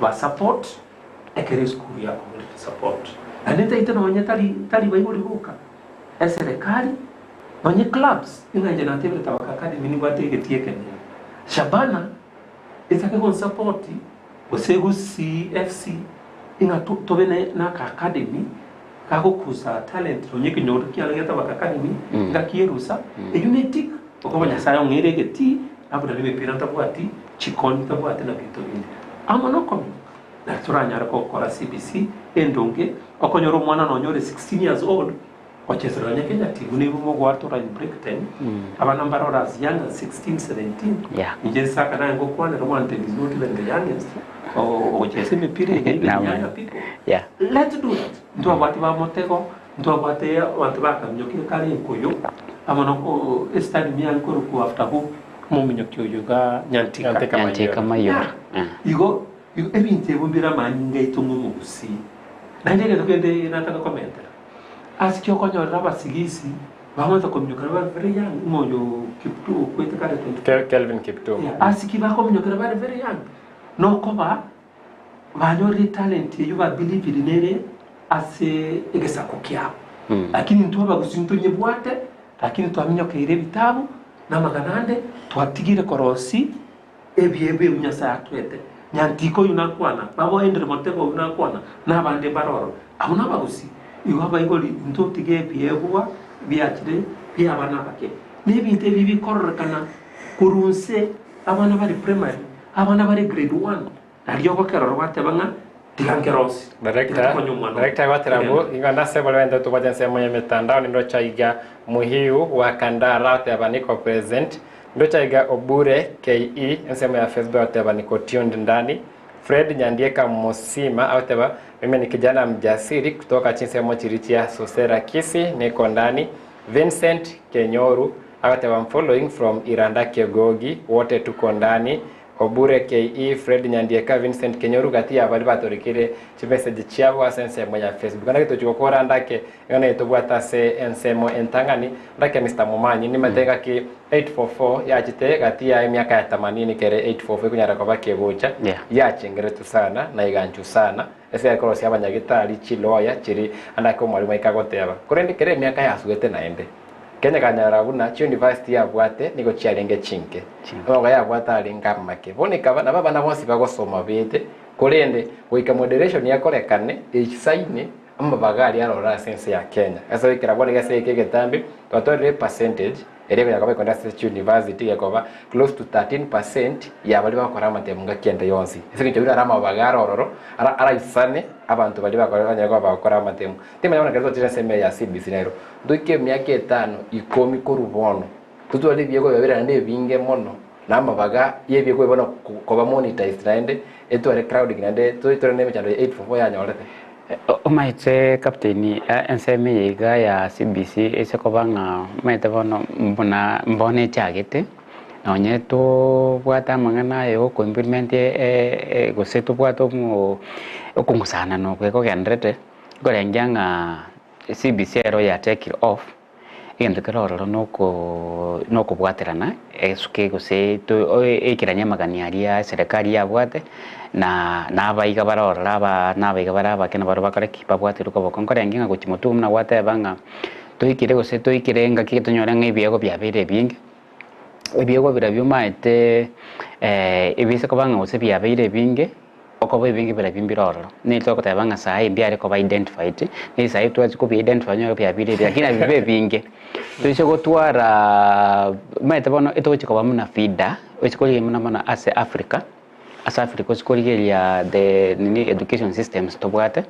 ba support ekero esukuru yakoborire support. Naende ntaete nonya tari tari baibori boka. Eserekari. Nonye clubs, ng'a inche natebire Tabaka Academy nibwate egetii ekenene. Shabana etake gonsupport gose Gusii FC ng'a tobe na aka academy gagokusa talent nonye ekenyoro kiane gia Tabaka Academy ngaki erusa, eyio ne tick okoba Nyasaye ong'eire egetii abuna na emepira ntabwati, chikoni ntabwati na binto binde. Amo nokominyoka nari toranyare gokora CBC endonge okonyora omwana nonye ore 16 years old Gochesera onye Kenya team nigo mogwatora in break time abana mbarore as young as 16 17 Yeah. inche nsaka naye ngokwanera omwanto is not even the youngest ogochesa emepira eye even Naam. younger people Yeah. let's do that ntwabwate ba motego ntwabwate abanto bakaminyokire kare enkoyo amo no estadium yare korokwa after who omominyoki oyo iga Nyantika Nyantika Nyantika Mayora. Mayora. Yeah. Igo igo ebinto ebio mbire amanyinga aito ng'a omogusii naende egento kende nataka komentera Ase ki okonyorera abasigisi bamanyete kominyokera bare very young ng'a oyo Kiptum okwete kare 24. Kel- Kelvin Kiptum. Yeah, ase ki bakominyokera bare very young? Nokoba banyorire etalent eyio ba believire nere ase egesaku kiabo. Lakini intwe abagusii ntonyebwate, lakini twaminyokeire ebitabu na amang'ana ande, twatigire korosia Ebiegwa ebio Nyasae atwete. Nyantika oyio nakwana, baboendere motego oyio nakwana, na abande mbare ororo. Abwo nabagusii. Igo abaigori ntotige ebiegwa biachire bi'abana abake. Na ebinto ebi bikororekana korwa nse, abana bare primary, abana bare grade one, nario ogokerora gwateba ng'a tiga nkerosie, tiga Director, tokonye omwana oyo. Director gwatera abwo, igo nase baria baente tobwate ensemo ya emitandao nindocha iga Muhiu wa Kandara oteba niko present, Ndocha iga Obure KE ensemo ya Facebook agoteba niko tuned ndani, Fred Nyandieka Mosima agoteba mimi ni kijana mjasiri kutoka chinsemo chiri chia Sosera Kisii niko ndani, Vincent Kenyoru agoteba I'm following from Iranda Kegogi wote tuko ndani, Obure KE, Fred Nyandieka, Vincent Kenyoru gati ya baria batorikire chimessage chiabo ase ensemo ya Facebook. Naki tochi gokora ndake iga naye tobwate ase ensemo entang'ani ndake Mister Momanyi nimate ngaki 844 yachete gati ya emiaka ya themanini kere 844 ekonyara koba kegocha Yeah. yachengeretwe sana na iganchwa sana ase ekorosia abanyagitari chiloya chiri andake omwalimu aika goteba korende kere emiaka yasugete naende Kenya ekanyora buna chiuniversity yabwate nigo chiarenge chinke, amaboko yabwate arenge amake. Bono ekaba nabo abana bonsi bagosoma bete, korende goika moderation yakorekane echisaine amabaga aria aroro ase ense ya Kenya. Ase goikera bono iga ase egeka egetambe, twatwarire epercentage eria ekonya koba ekonda ase chiuniversity gekoba close to 13% ya baria bagokora amatemo ngaki ende yonsi. Ase eng'encho buna are amabaga are ororo, ara araisane abanto baria bakore banyare koba bagokora amatemo. Timanya bono ekero twachire ensemo eye ya CBC nero, ntoike emiaka etano, ikomi korwa bono, totware ebiegwa biabeire naende ebinge mono, na amabaga y'ebiegwa ebi bono koba monetized naende, etware crowding naende toitore na emechando ya 844 yanyorete. Omanyete captain, ensemo eye iga ya CBC ase koba ng'a omanyete bono buna mbono echagete, nonye tobwate amang'ana aya ya oko implement gose tobwate omo okong'usanana oko ekogenderete. Nkorengia ng'a CBC ero ya take off, egento kere ororo noko nokobwaterana esuke gose to eikeranie amagani aria eserekari yabwate, na na abaiga bare ororo aba na abaiga bare abake nabaro bakore ki? Babwaterwe koboko. Nkorengia ng'a gochia motwe buna gwateba ng'a toikire gose toikire engaki tonyore ng'a ebiegwa biabeire ebinge, ebiegwa biria biomaete ebise koba ng'a gose biabeire ebinge. Okoba ebinge biria mbire ororo, nigo togoteba ng'a saii mbiare koba identified, ne saii twachia kobi identify onyore biabeire ebi, lakini nabibe ebinge. Toise gotwara omanyete bono etogochia koba buna feeder, oise korigereria mono mono ase Africa, ase Africa oise korigereria the nini education systems tobwate,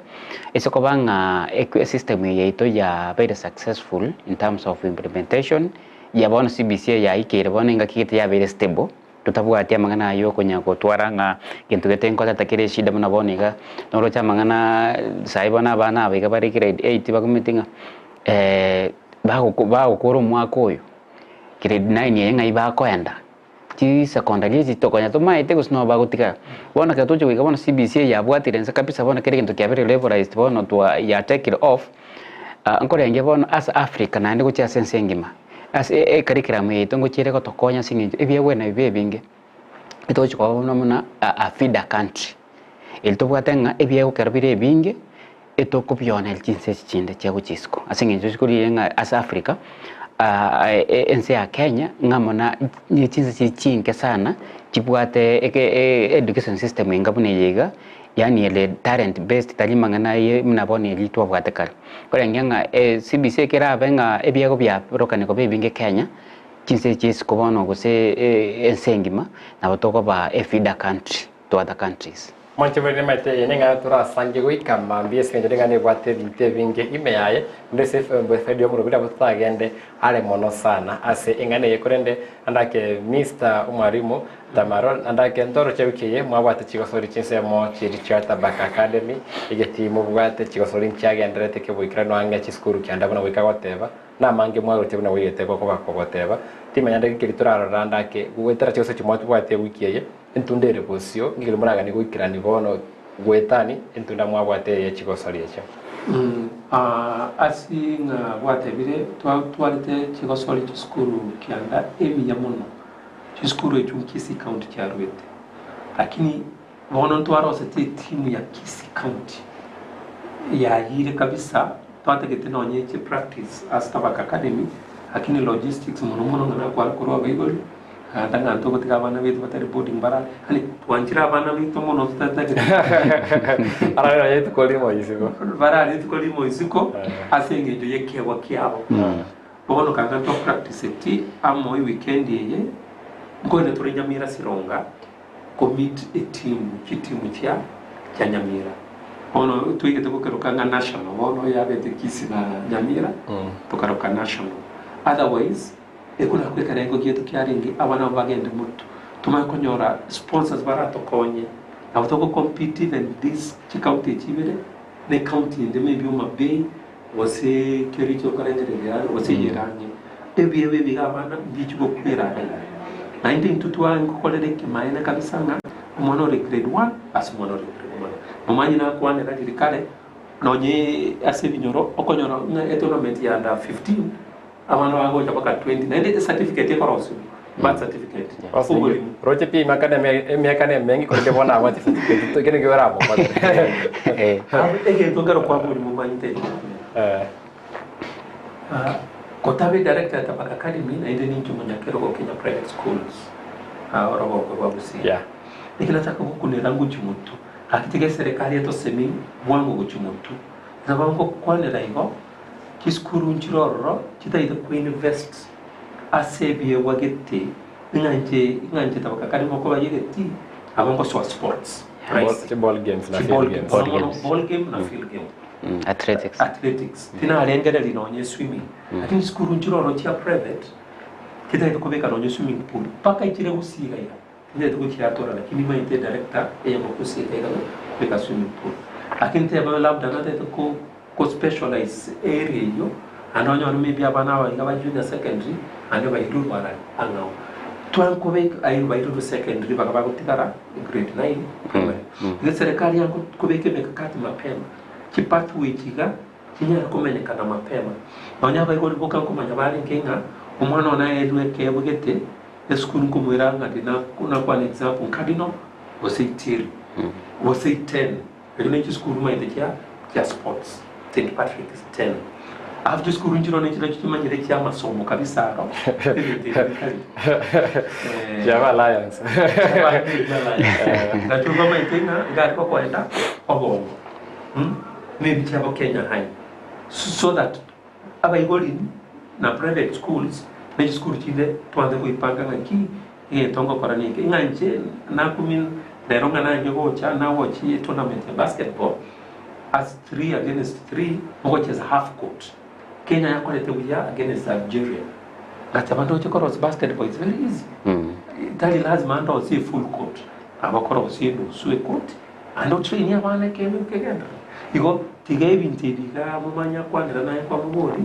ase koba ng'a esystem eye yaito yabeire successful in terms of implementation, ya bono CBC eye yaikeire bono engaki gete yabeire stable. Totabwati amang'ana ayio okonya gotwara ng'a gento gete nkoreta kere eshida buna bono iga, noroche amang'ana saii bono abana aba iga bare grade eight bakumeti ng'a bagoko bagokora omwaka oyo, grade nine eye ng'ai bakoenda, chisecondary echi tokonya tomaete gose nabo bagotigara. Bono ekero togochia goika bono CBC eye yabwatire inse kabisa bono kera egento kiabeire levelized bono twa yatekire off, nkorenge bono ase Africa naende gochia ase ense engima. Ase ecurriculum yaito ngochia ere gotokonya ase eng'encho ebiegwa nabibe ebinge, etogochia koba buna buna a feeder country. Eri tobwate ng'a ebiegwa ekero bire ebinge, etokobioneria chinse echi chinde chia gochia isiko. Ase eng'encho isiko riria ng'a ase Africa, Ense ya Kenya ng'a muna chinse chiri chinke sana chibwate education system enga buna eye iga, yaani ere talent based tari mang'ana aye buna bono eria twabwate kare. Korenge ng'a CBC ekerabe ng'a ebiego biarokanire koba ebinge Kenya, chinse echi chia isiko bono gose ense engima nabo tokoba a feeder country to other countries. Mwanche bore nimaete eye neng'ana torasange goika mambia ase engencho ring'ana ebwate ebinto ebinge ime yaye, naende ase efaida y'omorobiri nabo totagende are mono sana ase eng'ana eye korende andake Mister Omwalimu Tamaro andake ntoroche wiki eye mwabwate chigosori chinsemo chiria chia Tabaka Academy egetii mobwate chigosori nchiagendererete keboikeranu ang'e chisukuru kianda buna goika goteba namange mwaroche buna goigete gokoba kogoteba timanya ndege keri torarora andake goetera chigosori chimwatubwate ewiki eye. Entunda ere bosio, nigo moraganie goikerania bono goetani entunda mwabwate eye chigosori echio. Ase ng'a gwatebire, twatwarete chigosori chisukuru kianda emiya mono, chisukuru echio Kisii County chiaruete. Lakini bono ntwarosete etimu ya Kisii County yayire kabisa, twatagete nonye eche practice ase Tabaka Academy, lakini logistics mono mono ng'a nakware korwa abaibori. Ganta ng'a ntogotiga abana baito batari boarding bara, yaani twanchire abana baito mono totatagete Arare nonya rituko rimo isiko. barare rituko rimo isiko ase eng'encho y'ekeegwa kiabo. Bono kanga ntwa practiceti amo eweekend eye, nkoenda tore Nyamira Sironga ko meet etimu, chitimu chia chia Nyamira. Bono twaigete gokeroka ng'a national, bono yabete Kisii na Nyamira, tokaroka national. Otherwise. Ekio nakwo ekerengo giaito kiarenge, abana abo bagende motu, tomanye konyora sponsors baratokonye, nabo togo compete even this chicounty echi ibere, na ecounty ende maybe Homa Bay, gose Kericho okarengereria yare, gose eyere ang'e. Ebiegwa ebi iga abana mbichi gokwera iga. Naende intwe twarenge gokorera ekemanyererio kabisa ng'a omwana ore grade one ase omwana ore grade one. Momanyi nakwanera riria kare, nonye ase ebinyoro, okonyora ng'a etournament ya under 15, Abana bagocha mpaka 20 naende ecertificate ekorosiwa birth certificate oborimo. Roche pi emiaka na emiaka na emengi korende bono abwate certificate ekio nikio oramokote. Egento nkero kwa borimo manyete kotabe director ya Tabaka Academy naende ninche omonyakerogo Kenya Private Schools orogongo rwa Gusii. Naki nachaka gokunera ngochia motwe gaki tiga eserekari etosemi bwango gochia motwe. Nabo ngokwanera igo. Chisukuru nchire ororo chitaete koinvest ase ebiegwa gete, ng'a inche ng'a inche tabaka kare ngokoba yegeti, nabo ngosoa sports rahisi. Chiball games na Chiball field games. mono mono ball game na field game. Athletics. Athletics. Tinarengereria nonye swimming. Lakini chisukuru nchire ororo chia private, chitaete kobeka nonye swimming pool, mpaka ichire gosiga iga. Tintagete gochiatora lakini nimanyete edirector eyemo gosiga iga kobeka swimming pool. Lakini teba labda natagete ko ko specialize area eyio naende onyore maybe abana aba iga ba junior secondary naende bairwe rwarari ang'ao. Twankobeka aye bairwe secondary baka bagotigara grade nine primary. Iga eserekari yango kobeka emekakati mapema, chipathway chiga chinyare komenyekana mapema. Nonya abaibori boka nkomanya barenge ng'a omwana one aerwe ekeegwa gete Esukuru nkomoira ng'a ndi nakwana example Cardinal gose Itiri gose Iten erio ne chisukuru maete chia chia sports St Patrick's Iten alafu chisukuru nchiroo ne chirochio chimanyire chia amasomo kabisa aro ebinto ebi bitari Chiaba Alliance. Nachio bamaete ng'a iga aria gokoenda obongo maybe chiabo Kenya High so that Abaibori na private schools ne chisukuru chinde twanse koipanga ng'aki egento ngokora neke ng'a inche nakumia rero ng'a nange gocha nagochie etournament ya basketball as three against three mogocheza half court Kenya yakorete buya against Algeria ngateba ndoche korosia basketball is very easy tari lazima ndosie full court nabo korosia enusu ecourt Naende otrainie abana ekeene nkegenderere. Igo tiga ebinto ebi igaa momanye akwanera naye kwamobori,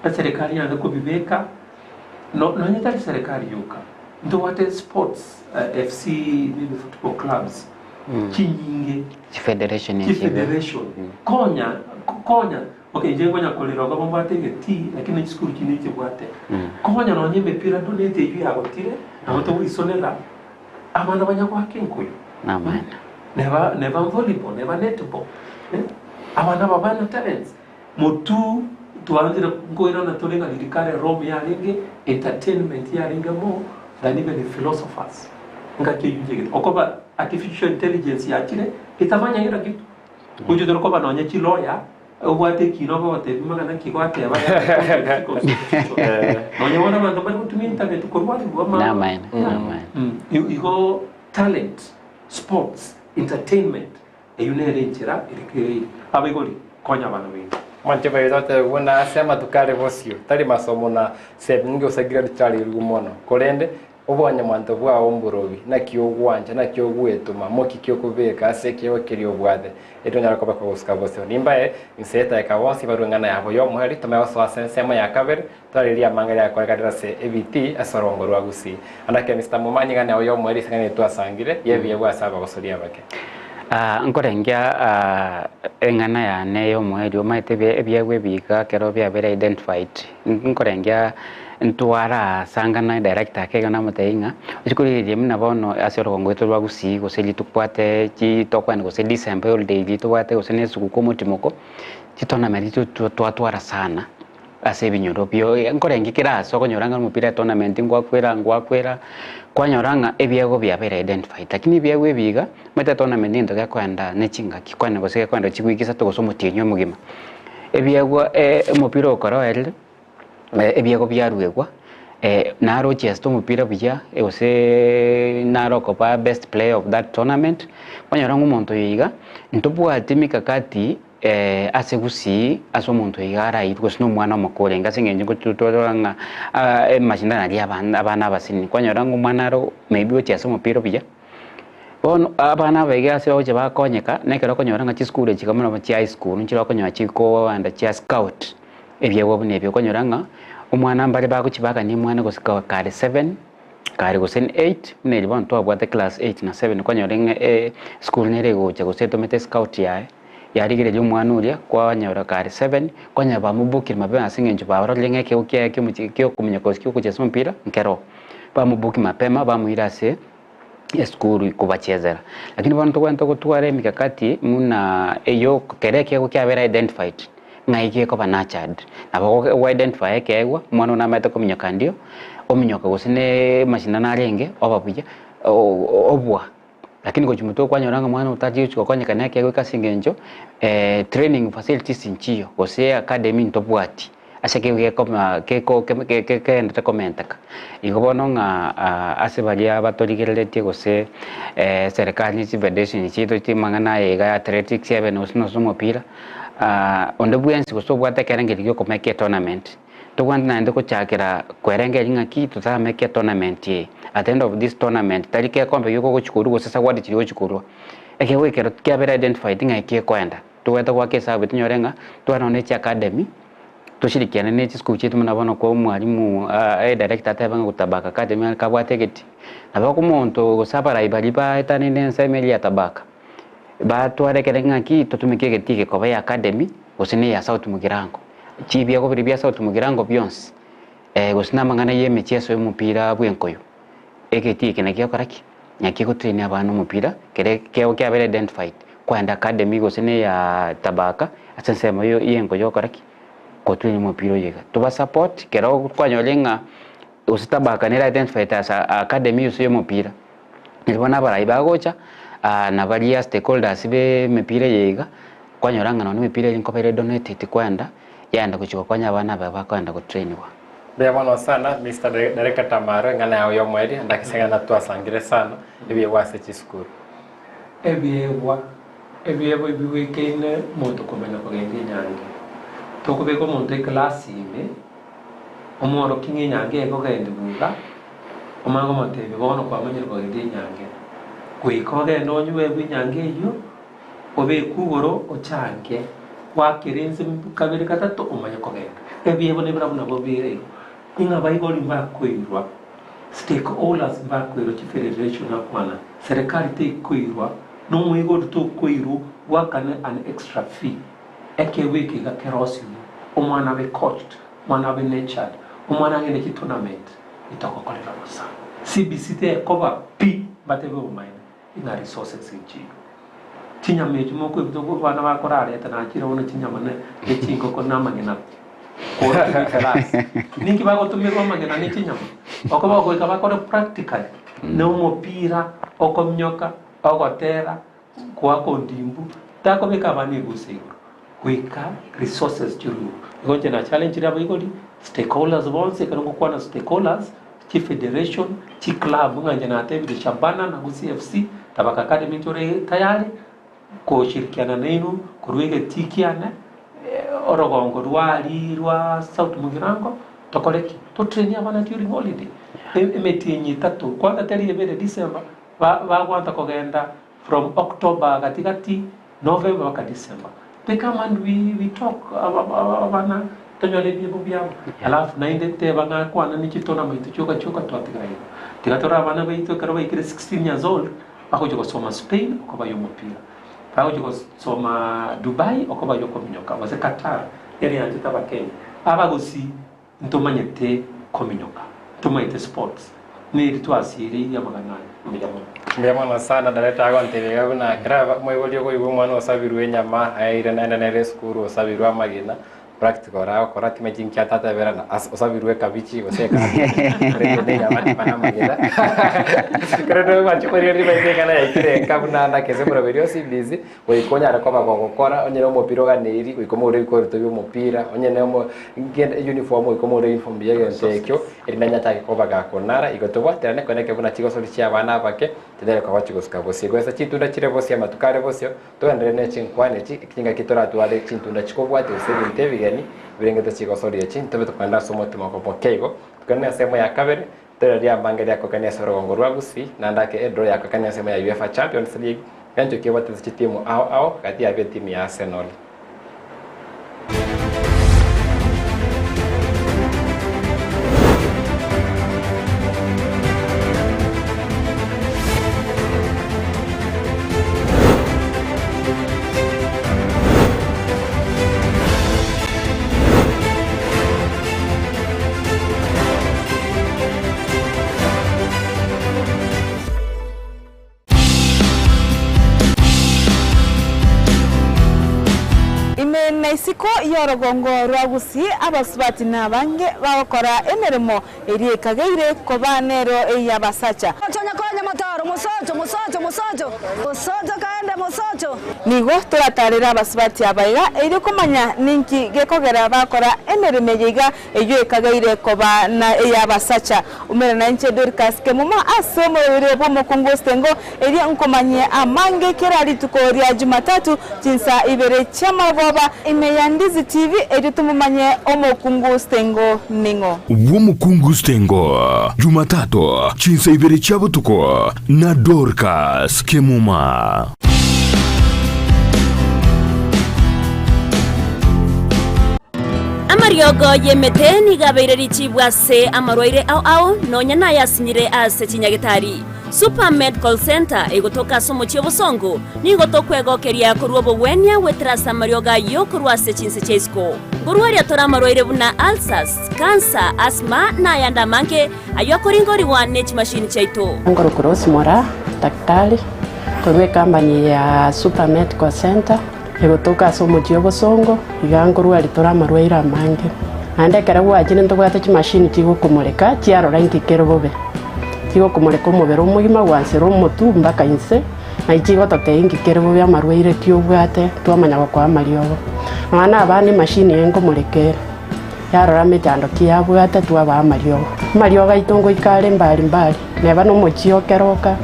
eserekari yande kobibeka, no nonye tari serekari yoka, ntobwate sports FC maybe football clubs chinyinge, Chifederation echi iga. chifederation, konya konya okay inche nkonya korera igo mbwate egetii lakini chisukuru chinde nchibwate. Konya nonye emepira donate eywo yagotire, nabo togoisonera. Abana banya goaka enkoyo, Namaene. neba neba volleyball, neba netball, eh, abana aba bana talents, motu. Twanchire nkoirana tore ng'a riria kare Rome yarenge entertainment yarenge more than even philosophers. Ngaki eyio inche egete. Okoba artificial intelligence yachire etafanya kera kitu. Gochia tore koba nonye chilawyer obwate ekina obe ogotebia magana ki gwateba yaani constitution. Nonye bono abanto mbari gotumia internet korwarigwa ama Namaene, Yeah. namaene. Igo talent, sports, entertainment Eyio nere enchera ere kereire. Abaibori, konya abana baino. Mwanche baito otebe buna ase amatuko are bosio, tari masomo na semi gose grade chiarirwe mono, korende obonyamwanto bwao mborobi, naki ogwancha, naki ogwetoma, moki ki okobeka ase ekeegwa keria obwate, erio onyare koba kogosuka bosio. Nimbae inse etaeka bonsi barue eng'ana yabo y'omoerio, tomanye gosoa ase ensemo ya kabere, Twaririe amang'ana riakorekanire ase ebitii ase orongo rwa Gusii. Anake Mister Momanyi ng'ana yao y'omoerio ase eng'ana eye twasangire y'ebiegwa ase abagosori abake. Ah, nkorengia ah, eng'ana yane y'omoerio omanyete ebie ebiegwa ebi iga ekero biabeire identified, nkorengia ntwarasangana director ake iga namotebia ng'a ochi korigereria buna bono ase orogongo rwaito rwa Gusii gose riria tobwate chi tokogenda gose December holiday riria tobwate gose na esuguku omotimoko, chitournament twatwara sana. Ase ebinyoro bio nkorenge kera ase okonyora ng'a omopira etournament ngwakwera ngwakwera, kwanyora ng'a ebiegwa biabeire identified. Lakini ebiegwa ebi iga, omanyete etournament negento gekoenda ne chingaki kwane gose gekoenda chiwiki isato gose omotienyi omogima. Ebiegwa omopira okore oerire, ebiegwa biaruegwa, naro ochiesete omopira buya goseeee naro okoba best player of that tournament, kwanyora ng'a omonto oyo iga, ntobwati mikakati. Ase gusii ase omonto iga arairwe gose na omwana omoke orenge ase eng'encho ngochi twarora ng'a amashindano aria abana abana abasini kwanyora ng'a omwana aro maybe gochia ase omopira buya, bono abana aba iga ase bagochia bakonyeka na ekero okonyora ng'a chisukuru echi iga mono chia high school nchire okonyora chikoenda chia scout ebiegwa buna ebi okonyora ng'a omwana mbare bagochia bagania omwana gose kare seven. Kare gose 8 buna eria bono twabwate class 8 na 7 kwanyora ng'a esukuru nere egocha gose etomete escout yaye, yarigereria omwana oria kwanyora kare 7, kwanyora bamobokire mapema ase eng'encho barorire ng'a ekeegwa kiaye kiomochi kiokominyoka gose kiogochesa omopira nkero. Bamoboki mapema bamoira ase esukuru kobachesera. Lakini bono tobwenerete gotwara emikakati buna eywo kera ekeegwa kiabeire identified, ng'ai gekoba nurtured. Nabo ogo identify ekeegwa, omwana one namanyete kominyoka ndio, ominyoka gose ne mashindano arenge, oba buya, obua. Lakini gochia motwe kwanyora ng'a omwana otachi gochi gokonyeka na ekeegwa eke ase eng'encho training facilities nchiyo, gose academy ntobwati, ase ekeegwa gekoma geko kegenderete komenteka. Igo bono ng'a ase baria batorigereretie gose eserekari ne chifederation chiaito chimang'ana aya iga ya athletics ebe gose nonye omopira. Onde bwensi gose obwate ekerengerio gi'okomeka etournament, tobwenerete naende gochakera kwerengereria ng'aki totameke etournament eye. At the end of this tournament, tari kekombe gioka ogochi korwa gose zawadi chiria ogochi korwa, ekeegwa ekero kiabeire identified ng'a eki ekoenda, tobwenerete goaka esabu tonyore ng'a tware nonye ne chiacademy, toshirikiane ne chisukuru chiaito buna bono kwa omwalimu edirector atebe ng'a Tabaka academy kabwate egeti, nabo omonto gose abarai baria baetanire ensemo eria ya Tabaka. Batwarekere ng'aki totumeke egetii gekoba ya academy gose ne ya South Mugirango. Chibiago biria bia South Mugirango bionsi gose na amang'ana ye emechieso y'omopira bw'enkoyo. Egetii eke naki gekora ki? Naki egotrain abana omopira kere ekeegwa kiabeire identified kwaenda academy gose ne ya Tabaka ase ensemo ye enkoyo gokora ki? Gotrain omopira oyo iga. Toba support kero kwanyorire ng'a gose Tabaka nere identified as academy gose y'omopira. Erio bono abarai bagocha, na baria stakeholders b'emepira eye iga, kwanyora ng'a nonye emepira eye nkoba ere donated kwenda, yaenda gochia gokonya abana aba bakoenda gotrainiwa. Mbuya mono sana Mister Director Tamaro eng'ana yao y'omoerio ndakisa eng'ana twasangire sana ebiegwa ase chisukuru. Ebiegwa, ebiegwa ebiwekeine omonto komanya kogenda enyange. Tokobeka omonto eclass ime, omworokia ng'a enyange ekogendigwa iga, Omanye komotebia, Bono kwamanyire kogenda enyange. Goika ogende onyuegwe enyange eyio, obekwe igoro ochange, gwakere ense kabere gatato omanye kogenda. Ebiegwa nebirabwo nabwo bire igo, ng'a abaibori mbakoirwa, stakeholders mbakoirwa, chifederation nakwana, serikali tekoirwa, na omoibori tokoirwa gwakane an extra fee. Ekeegwa eke iga kerosiwe, omwana abe coached, omwana abe nurtured, omwana agende chitournament. Itogokorera bosa. CBC tekoba pi mbatebe obomaene ng'a resources nchiyo. Chinyama echi mokoigwa abana bakorareta nachire bono chinyama ne chingoko na amang'ina pi. Kworokigwa eclass. Ninki bagotomerwa amagena ne chinyama? Okoba goika bakore practically, na omopira, okominyoka, ogotera, goaka ondimbu, takobeka abana egusa igoro, goika resources chiruo. Igo inche na challengire abaibori, stakeholders bonsi, ekero ngokwana stakeholders, chifederation, chiclub ng'a inche natebire Shabana na Gusii FC, Tabaka Academy ntore tayari, Goshirikiana nainwe korwa egetii kiane, orogongo rw'aria rwa South Mugirango, tokore ki? Totrainie abana during holiday. Emetienyi etato, kwanza teri ebere December, ba bagwanta kogenda from October gati gati, November mpaka December. They come and we we talk abana tonyore ebiebo biabo. Alafu naende teba ng'a kwana ne chitournament chioka chioka twatigara igo. Tiga tore abana baito ekero baikire 16 years old, Bagochia gosoma Spain okoba y'omopira, bagochia gosoma Dubai okoba y'okominyoka, gose Qatar ere yanchete abakenya. Abagusii ntomanyete kominyoka, ntomanyete sports, neri twasiereirie amang'ana aya. Mbuya mono. Mbuya mono sana director agontebia iga buna kera moibori okoigwa omwana osabirwe enyama aeire naende nere esukuru osabirwe amagena Practical agokora timanyeti inki atateberana ase osabirwe ekabichi gose ekabichi korende nenyama timana amagena korende gwancha korigereria ribaga ring'ana yaikire nka buna naki ase omoroberi o CBC goika onyare koba gogokora onye na omopira oganeiri goika omogore ebikoroto bia omopira onye na omo ngende uniform goika omogore uniform ya egento ekio erinde anyachake koba gakonara igo tobwaterane koeneke buna chigosori chia abana abake chinyare koba chigosika bosio. Goesa chitunda chire bosio amatuko are bosio. Togenderere ne chinkwana echi, chingaki toratware chintunda chikobwatia gose ebinto ebigeni birengete chigosoria echi, ntobe tokogenda ase omotima okomokia igo. Tokende ensemo ya kabere, toirarie amanga eria akokania ase orogongo rwa Gusii, naende ake edraw ya akokania ensemo ya UEFA Champions League, enchoki ebwatete chitimu ao ao gati yabo etimu ya Arsenal. Ime na isiko y'orogongo rwa Gusii abasubati nabange bagokora emeremo eria ekageire koba nero ey'abasacha. Nigo toratarere abasubati aba iga erio komanya ninki gekogera bakora emeremo eye iga eyio ekageire koba na ey'abasacha. Umera nainche Dorcas Kemuma ase omoroberi bw'omokungu Ostengo, erio nkomanyie amange kera rituko ria Jumatatu chinsa ibere chi'amarogoba ime ya Ndizi TV erio tomomanye omokungu Ostengo ning'o. Bw'omokungu Stengo, Jumatatu chinsa ibere chia botuko na Dorcas Kemuma. Amariogo y'emete nigo abeire richibu ase amarwaire ao ao, nonya nayasinyire ase chinyagetari. Super Medical Centre egotoka ase omochie obosongo, nigo tokwegokeria korwa obogwenia goetera ase amariogo ayio korwa ase chinse chia isiko. Nkorwaria tore amarwaire buna ulcers, cancer, asthma na ayande amange ayio akoringorigwa ne chimashini chiaito. Nkorokwa Rose Moraa, daktari, korwa ecompany ya Super Medical Centre. Egotoka ase omochie obosongo, iga nkorwa ritore amarwaire amange. Naende ekero gwachire ntobwate chimashini chigokomoreka chiarora inki kere bobe. Chigokomoreka omobere omogima gwansera omotwe mpaka inse, naye chigototebia inki kere bobe amarwaire ki obwate twamanya gokoa amariogo. Nonya na abana emashini eye nkomoreka ere, yarora mechando ki yabwate twabaa amariogo. Amariogo aito ngoika are mbari mbari. Neba nomochie o keroka,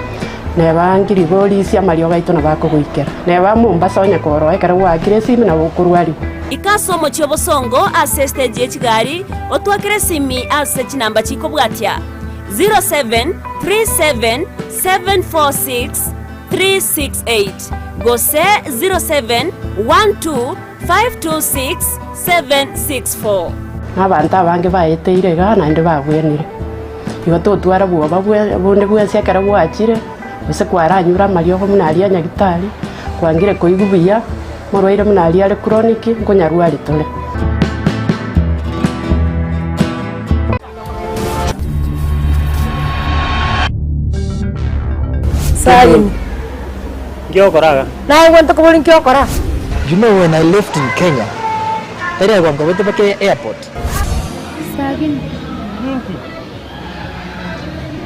neba ngirigorisia amariogo aito nabo akogoikera. Neba Mombasa onye koroa ekero gwaakire esimi nabo okorwarigwa. Ika ase omochie obosongo ase estage ye chigari, otwakere esimi ase chinamba chikobwatia, 0737746368 gose 0712526764. Na abanto abange baeteire igaa naende babwenire. Igo totwara bwoba bonde bwensi ekero gwachire, gose kwaranyure amariogo buna aria a nyagitari, kwangire koigwa buya, morwaire buna aria are chronic, nkonyarwari tore. Salim. Nki ogokora iga? Naye gwanto kobori nki ogokora? You know when I left in Kenya, tari agwo nkobete mpaka airport. Sagini.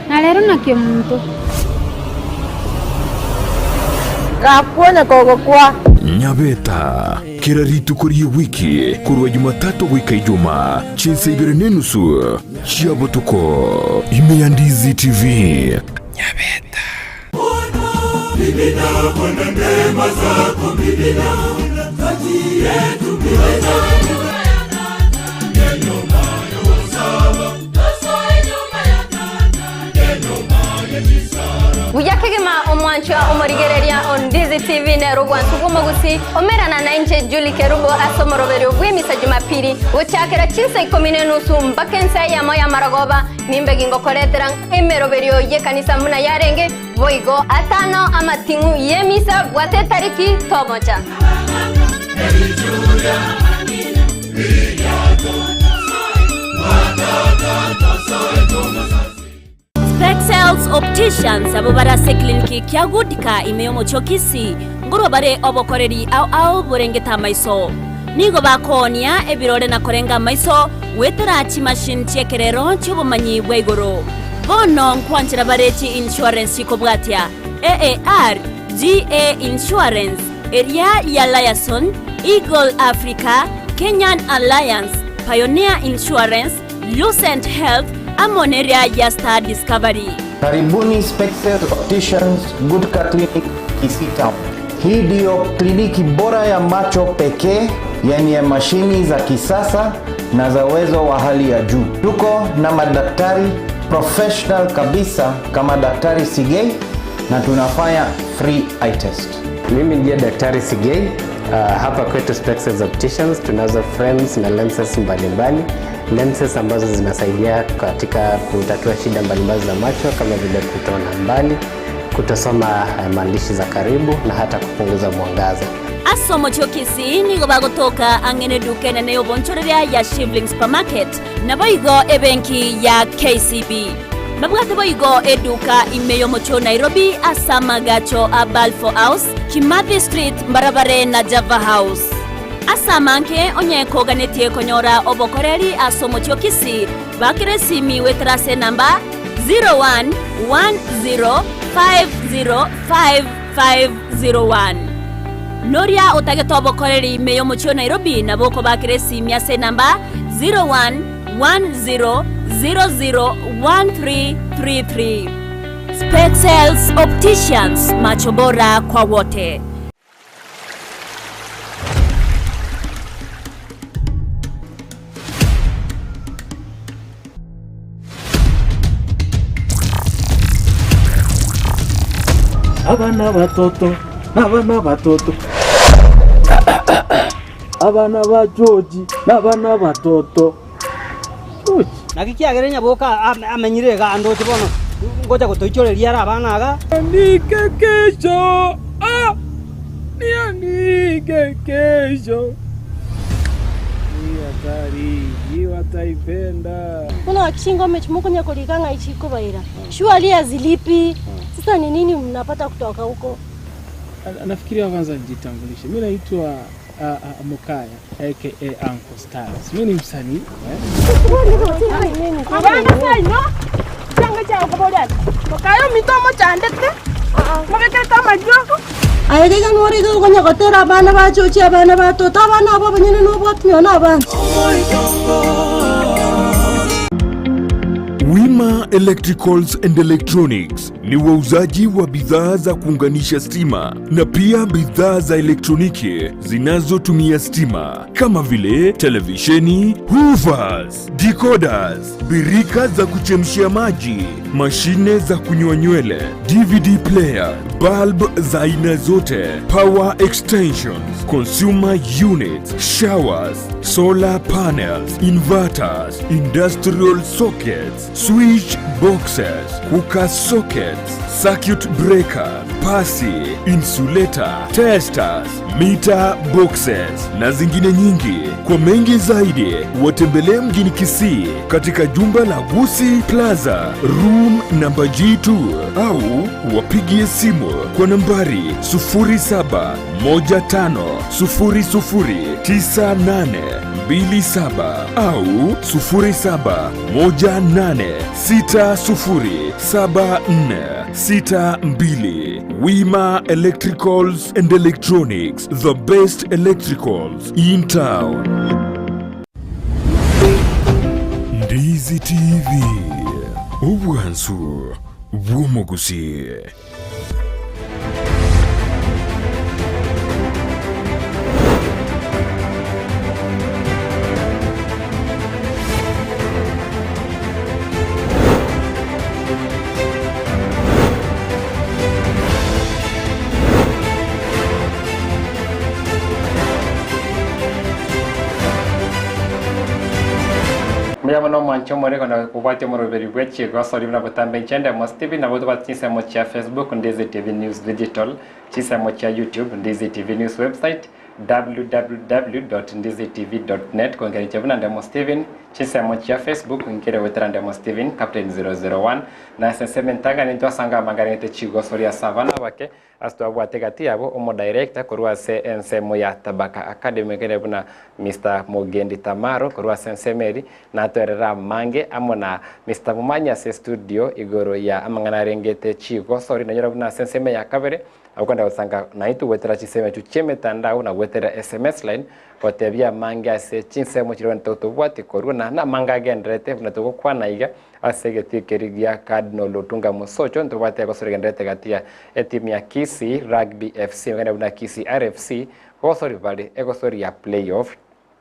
Na rero naki omonto. Gakuonya kogokwa. Nyabeta, kera rituko ri'ewiki korwa Jumatatu goika Ijumaa, chinsa ibere nenusu chia botuko, ime ya Ndizi TV. Nyabeta. Buya kegima omwanchwa omorigereria o Ndizi TV nero obwansu bw'omogusi omerana nainche Julie Kerubo ase omoroberio bw'emisa Jumapili gochakera chinsa ikomi nenusu mpaka ensa eyemo y'amarogoba nimbe gingokoretera emeroberio y'ekanisa buna yarenge boigo atano amating'u y'emisa bwate etariki tomocha. Spexels Opticians abwo bare ase ekliniki kia Goodka ime y'omochie o Kisii nkorwa bare obokoreri ao ao borengete amaiso. Nigo bakoonia ebirore na korenga amaiso goetera chimachine chi'ekerero chi'obomanyi bwa igoro. Bono nkwanchera bare chi insurance chikobwatia AAR, GA Insurance, eria ya Liaison, Eagle Africa, Kenyan Alliance, Pioneer Insurance, Lucent Health, amo neria ya Star Discovery. Karibuni Spexels Opticians Goodka Clinic Kisii Town. Hii ndiyo kliniki bora ya macho pekee yenye mashini za kisasa na za uwezo wa hali ya juu. Tuko na madaktari professional kabisa kama Daktari Sigei na tunafanya free eye test. Mimi ndiye Daktari Sigei. Hapa kwetu Spexels Opticians tunazo frames na lenses mbalimbali, lenses ambazo zinasaidia katika kutatua shida mbalimbali za macho kama vile kutoona mbali, kutosoma maandishi za karibu na hata kupunguza mwangaza. Ase omochie o Kisii nigo bagotoka ang'e neduka enene y'obonchoreria ya Shivling Supermarket, naboigo ebenki ya KCB. Babwate boigo eduka ime y'omochie o Nairobi ase amagacho a Balfour House, Kimathi Street mbarabare na Java House. Ase amange onye koganetie konyora obokoreri ase omochie o Kisii, bakera esimi goetera ase enamba 0110505501. Noria otagete obokoreri ime y'omochie o Nairobi nabo okobakera esimi ase enamba 0110001333. Spexels Opticians, macho bora kwa wote. Abana batoto, nabana batoto. Abana ba George, nabana batoto. George. Naki kiagera nyaboka amenyire iga andoche bono ngocha gotoichoreria are abana iga. Nianike kesho, ah, nianike kesho. Hii hatari, hii wataipenda. Kuna chingome chimokonya kolika ng'a ichikobaira. Surely hazilipi. Sasa ni nini mnapata kutoka huko? Nafikiria kwanza nijitambulishe. Mimi naitwa Mukaya aka Uncle Styles. Mimi ni msanii eh? Abana saino chianga chiao koboria ati mokaye ominto omochandete mobekerete amariogo. Aye iga nore iga okonya gotera abana bachochi abana batoto abana abo abanyene nobwati nonye na abana. Wima Electricals and Electronics ni wauzaji wa bidhaa za kuunganisha stima na pia bidhaa za elektroniki zinazotumia stima kama vile televisheni, hoovers, decoders, birika za kuchemshia maji, mashine za kunyoa nywele, DVD player, bulb za aina zote, power extensions, consumer units, showers, solar panels, inverters, industrial sockets, switch boxes, cooker sockets, circuit breaker, pasi, insulator, testers, meter boxes na zingine nyingi. Kwa mengi zaidi, watembelee mjini Kisii katika jumba la Gusi Plaza room namba G2 au wapigie simu kwa nambari 0715009827 au 0718607462. Wima Electricals and Electronics, the best electricals in town. Ndizi TV, obwansu bw'omogusi. Mbuya mono omwanche omorego na kobwatia omoroberi bwe chigosori buna botambe inche Ndemo Steven nabo tobwate chinsemo chia Facebook Ndizi TV News Digital, chinsemo chia YouTube Ndizi TV News website www.ndizitv.net kongera inche buna Ndemo Steven chinsemo chia Facebook nkere goetera Ndemo Steven Captain 001 na ase ensemo entang'ani ntwasanga amangarengete chigosori ase abana abake Ase twabwate gati yabo omodirector korwa ase ensemo ya Tabaka Academy kere buna Mister Mugendi Tamaro korwa ase ensemo eri natoerere amange amo na Mister Momanyi ase studio igoro ya amang'ana arengete chigosori nanyora buna ase ensemo ya kabere agokwenda gosanga naintwe goetera chinsemo echio chi'emetandao na goetera sms line gotebia amange ase chinsemo chiria ogende tobwati korwa na namange agenderete buna togokwana iga Ase egetii keria gia Cardinal Otunga Mosocho ntobwate egosori egenderete gati ya etimu ya Kisii Rugby FC egende buna Kisii RFC gosori bare egosori ya play off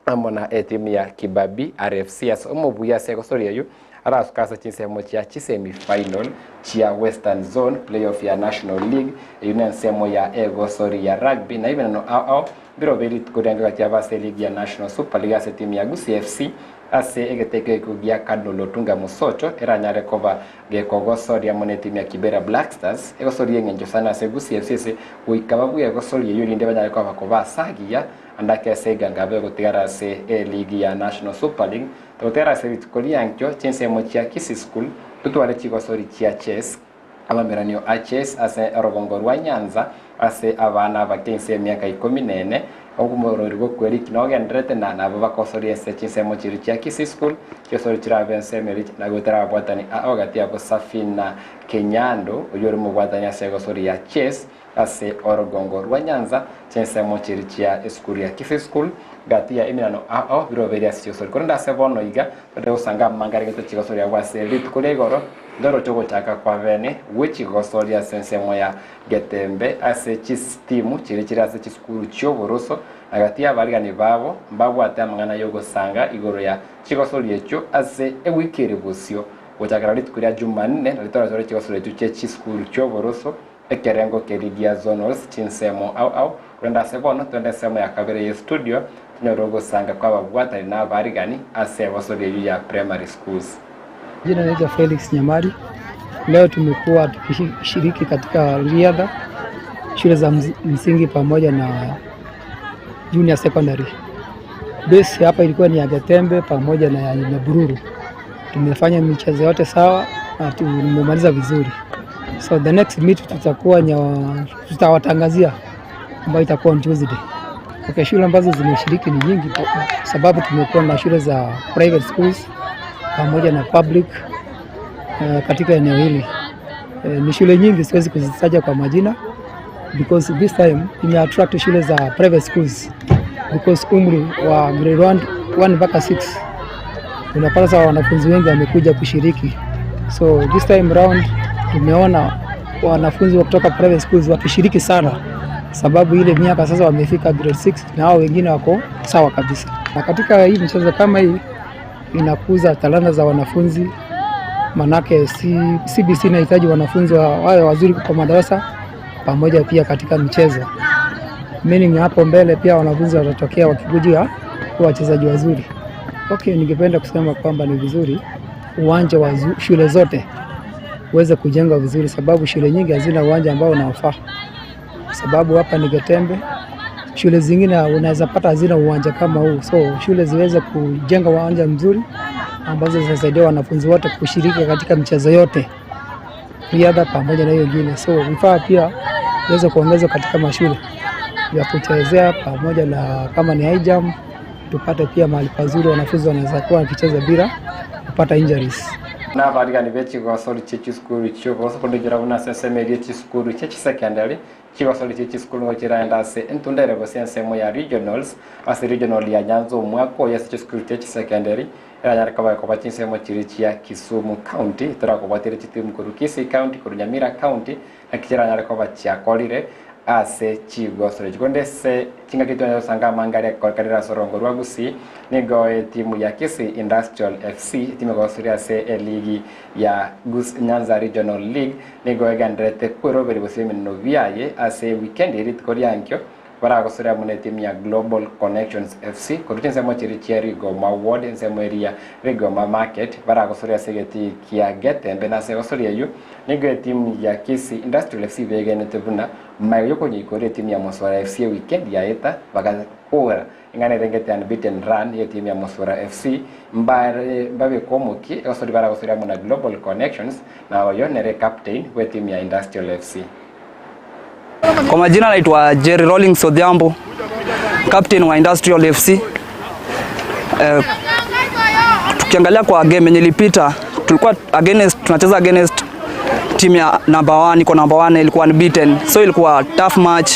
amo na etimu ya Kibabii RFC ase omobuya ase egosori eyio arasuke ase chinsemo chia chisemi final chia Western Zone play off ya National League eyio nensemo ya egosori ya rugby na ebirenano ao ao Mbirobe rituko riange gati yabo ase eligi ya National Super League ase etimu ya Gusii FC ase egeteke ekio gia Cardinal Otunga Mosocho eranyare koba gekogosoria amo netimu ya Kibera Black Stars egosoria eng'encho sana ase Gusii FC ase goika babue egosoria eyio erinde banyare koba koba ase agiya ande ake ase eganga abe gotigara ase eligi ya National Super League togotigara ase rituko riankio chinsemo chia Kisii School totware chigosori chia chess Amameranio a Chase ase orogongo rwa Nyanza ase abana abake inse y'emiaka ikomi na ene, okomorori gokweriki nogendererete na nabo bakosoria ense chinsemo chiria chia Kisii School, chiosori chirabe ensemo eria na goetera ababwatani ao gati yabo Safina Kenyando oyio ore omobwatani ase egosori ya Chase ase orogongo rwa Nyanza chinsemo chiria chia esukuru ya Kisii School gati ya emerano ao biroberia ase chiosori. Korende ase bono iga tore gosanga amang'ana aregete chigosoria agwo ase rituko ria igoro Ndoroche ogochaka kwa bene gwe chigosoria ase ensemo ya Getembe ase chisitimu chiria chire ase chisukuru chi'oboroso, na gati y'abarigani babo mbabwate amang'ana y'ogosanga igoro ya chigosoria echio ase ewiki ere bosio. Gochakera rituko ria Jumanne nario torachore chigosoria echio chie chisukuru chi'oboroso, ekerengo keria gia zonals chinsemo ao ao, korende ase bono twende ensemo ya kabere y'estudio tonyore ogosanga kw'ababwatani na abarigani ase egosoria eyio ya primary schools. Jina naitwa Felix Nyamari. Leo tumekuwa tukishiriki katika riadha shule za msingi pamoja na junior secondary. Base hapa ilikuwa ni ya Getembe pamoja na ya Nyabururu. Tumefanya michezo yote sawa na tumemaliza vizuri. So the next meet tutakuwa tutawatangazia ambayo itakuwa on Tuesday. Okay, shule ambazo zimeshiriki ni nyingi sababu tumekuwa na shule za private schools pamoja na public katika eneo hili. Ni shule nyingi siwezi kuzitaja kwa majina because this time ime attract shule za private schools because umri wa grade 1 mpaka 6 unapata sasa wanafunzi wengi wamekuja kushiriki. So this time round tumeona wanafunzi wa kutoka private schools wakishiriki sana, sababu ile miaka sasa wamefika grade 6 na hao wengine wako sawa kabisa. Na katika hii michezo kama hii inakuza talanta za wanafunzi, manake CBC inahitaji wanafunzi wawe wazuri kwa madarasa pamoja pia katika michezo. Meaning hapo mbele pia wanafunzi watatokea wakikuja kuwa wachezaji wazuri. Okay, ningependa kusema kwamba ni vizuri uwanja wa shule zote uweze kujengwa vizuri, sababu shule nyingi hazina uwanja ambao unaofaa. Sababu hapa ni Getembe, Shule zingine unaweza pata hazina uwanja kama huu, so shule ziweze kujenga uwanja mzuri ambazo zitasaidia wanafunzi wote kushiriki katika michezo yote, riadha pamoja na hiyo ingine. So vifaa pia viweze kuongezwa katika mashule vya kuchezea pamoja na kama ni high jump, tupate pia mahali pazuri wanafunzi wanaweza kuwa wakicheza bila kupata injuries. Nabarigani be chigosori chie chisukuru chio gosokondekera buna ase ensemo eria chisukuru chie chisecondary chigosori chie chisukuru nigo chiraenda ase entunda gose ensemo ya regionals ase regional ya Nyanza omwaka oyo ase chisukuru chie chisecondary eranyare koba koba chinsemo chiri chia Kisumu County torakobwatire chitimu korwa Kisii County korwa Nyamira County naki chiranyare koba chiakorire ase chigosori echi. Korende ase chingaki twanyare gosanga amanga aria akorekanire ase orongo rwa Gusii, nigo etimu ya Kisii Industrial FC, etimu egosoria ase eligi ya Gus Nyanza Regional League, nigo egendererete kweroberia gose emeneno biaye ase ewikendi eye rituko ria ankio, baragosoria amo na etimu ya Global Connections FC korwa chinsemo chiria chia Rigoma Ward, ensemo eria Rigoma Market, baragosoria ase egetii kia Getembe na ase egosoria eyio nigo etimu ya Kisii Industrial FC begenete buna magega yokonyeikoria etimu ya Mosora FC ewikendi yaeta bagakora ing'ana erengete unbeaten run y'etimu ya Mosora FC mbare mbabeke omokia egosoria baragosoria amo na Global Connections na oyo nere captain bw'etimu ya Industrial FC. Kwa majina naitwa Jerry Rawlings Odhiambo, captain wa Industrial FC. Eh, tukiangalia kwa game yenye ilipita tulikuwa against, tunacheza against timu ya number 1 iko number 1 ilikuwa unbeaten, so ilikuwa tough match.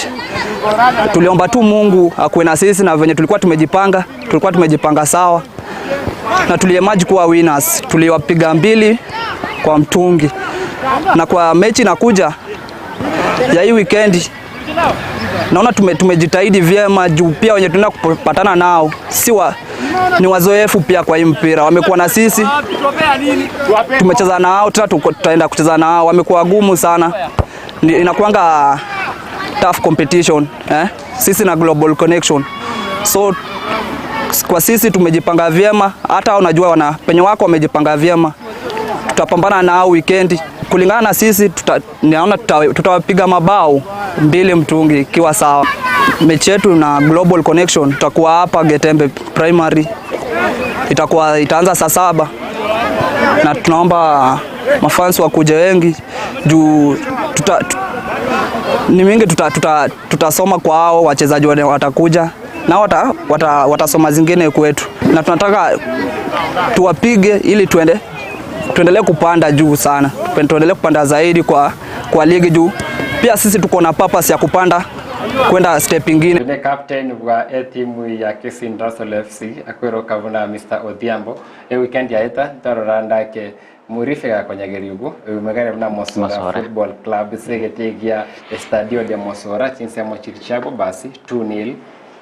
Tuliomba tu Mungu akuwe na sisi na venye tulikuwa tumejipanga, tulikuwa tumejipanga sawa na tuliemerge kuwa winners. Tuliwapiga mbili kwa mtungi, na kwa mechi inakuja ya hii weekend naona tumejitahidi vyema juu pia wenye tunaenda kupatana nao si wa, ni wazoefu pia kwa hii mpira, wamekuwa na sisi, tumecheza nao tena tutaenda kucheza nao, wamekuwa gumu sana, inakuanga tough competition eh? Sisi na Global Connection, so kwa sisi tumejipanga vyema, hata unajua wana penye wako wamejipanga vyema, tutapambana nao weekend kulingana na sisi naona tutawapiga mabao mbili mtungi ikiwa sawa. Mechi yetu na Global Connection tutakuwa hapa Getembe Primary, itakuwa itaanza saa 7 na tunaomba mafans wakuje wengi juu ni mingi tutasoma kwa hao wachezaji watakuja na watasoma zingine kwetu, na tunataka tuwapige ili tuendelee kupanda juu sana, tuendelee kupanda zaidi kwa ligi juu pia sisi tuko na purpose ya kupanda kwenda step ingine. Ne captain wa timu ya Kisii Industrial FC akwero kavuna Mr Odhiambo e weekend ya eta tarora ndake murife ga konyageria uguo umegare na Mosora Mosora. Football Club segetegia Estadio de Mosora chinsemo chiri chiabo basi 2-0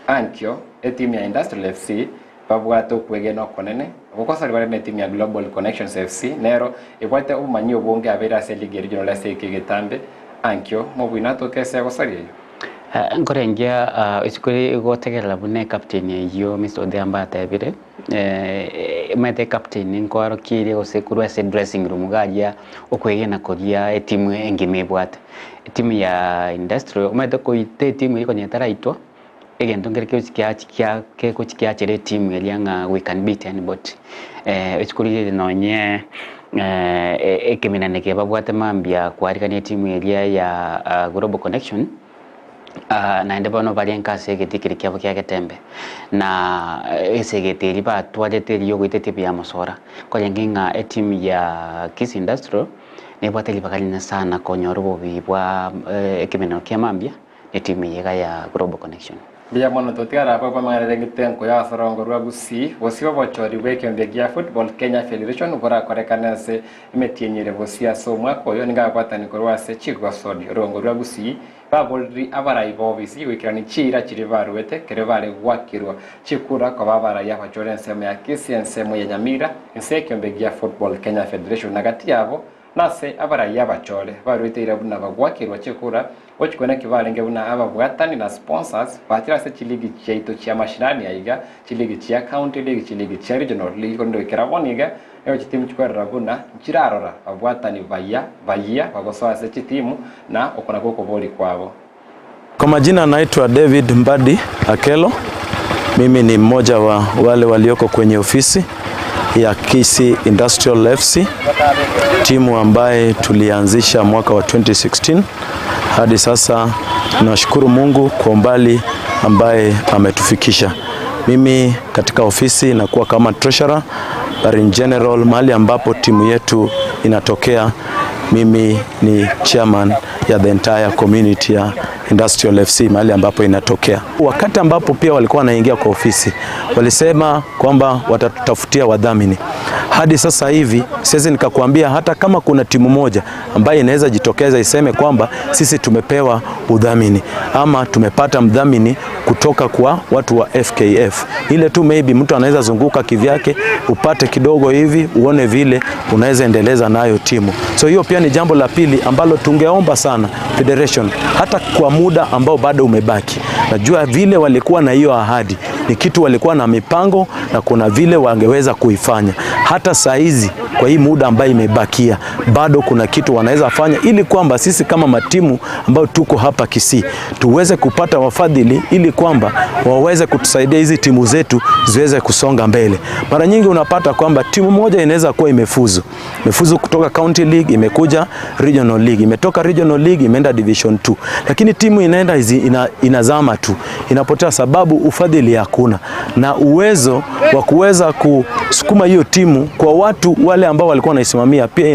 ankio etimu ya Industrial FC babwate okwegena okonene gokosori bare na etimu ya Global Connections FC nero ebwate obomanyi obonge abeire ase eligi regional ase eke egetambe ankio mobwina tokese gosoria eyo. Nkorengia isiko igotegerera buna captain eyio Mr Odhiambo atebire maete captain nkwarokirie gose korwa ase dressing room garia okwegena koria etimu engima ebwate etimu ya Industrial omanyete koita etimu eri konya etaraitwa egento nkere kegochi kiachera etimu eria ng'a we can beat anybody isiko riria nonye ekeminane kebabwate mambia kwarikania etimu eria ya Global Connection. Naende bono baria nkase egeti kere kiabo kia Getembe na ase egeti eri batwarete erio goita etimu ya Mosora korenge ng'a etimu ya Kisii Industrial nebwate ribaga rinene sana konyora obobi bwa ekemenero kia mambia etimu eyega ya Global Connection. Mbuya mono totigara abwo bamang'anere ng'itenko ya asorongo rwa Gusii gose obochori bwa ekeombe gia Football Kenya Federation borakorekane ase emetienyi ere bosie ase omwaka oyo nigo agwatani korwa ase chigosori orongo rwa Gusii baboriri abarai ba obisi goikerani chiira chiria baruete ekero bare goakirwa chikura koba abarai abachore ensemo ya Kisii ensemo ya Nyamira ense ekeombe gia Football Kenya Federation na gati yabo nase abarai abachore baruete ira buna bagwakirwa chikura gochikwana kibarenge buna ababwatani na sponsors bachira ase chiligi chiaito chia mashinani aiga chiligi chia county league chiligi chia regional league kondo ikera boniga ego chitimu chikwerera buna nchirarora ababwatani baya bayia bagosoa ase chitimu na okona gokobori kwabo. Kwa majina naitwa David Mbadi Akelo. Mimi ni mmoja wa wale walioko kwenye ofisi ya Kisii Industrial FC, timu ambaye tulianzisha mwaka wa 2016 hadi sasa. Nashukuru Mungu kwa umbali ambaye ametufikisha. Mimi katika ofisi nakuwa kama treasurer, but in general mahali ambapo timu yetu inatokea mimi ni chairman ya the entire community ya Industrial FC mahali ambapo inatokea. Wakati ambapo pia walikuwa wanaingia kwa ofisi, walisema kwamba watatutafutia wadhamini. Hadi sasa hivi siwezi nikakwambia hata kama kuna timu moja ambayo inaweza jitokeza iseme kwamba sisi tumepewa udhamini ama tumepata mdhamini kutoka kwa watu wa FKF. Ile tu maybe mtu anaweza zunguka kivyake, upate kidogo hivi, uone vile unaweza endeleza nayo timu. So hiyo pia ni jambo la pili ambalo tungeomba sana federation, hata kwa muda ambao bado umebaki. Najua vile walikuwa na hiyo ahadi, ni kitu walikuwa na mipango na kuna vile wangeweza kuifanya. Hata saa hizi kwa hii muda ambayo imebakia, bado kuna kitu wanaweza fanya ili kwamba sisi kama matimu ambayo tuko hapa Kisii tuweze kupata wafadhili ili kwamba waweze kutusaidia hizi timu zetu ziweze kusonga mbele. Mara nyingi unapata kwamba timu moja inaweza kuwa imefuzu, imefuzu kutoka county league imekuja regional league, imetoka regional league imeenda division 2, lakini timu inaenda izi, inazama tu, inapotea sababu ufadhili hakuna na uwezo wa kuweza kusukuma hiyo timu kwa watu wale ambao walikuwa wanaisimamia pia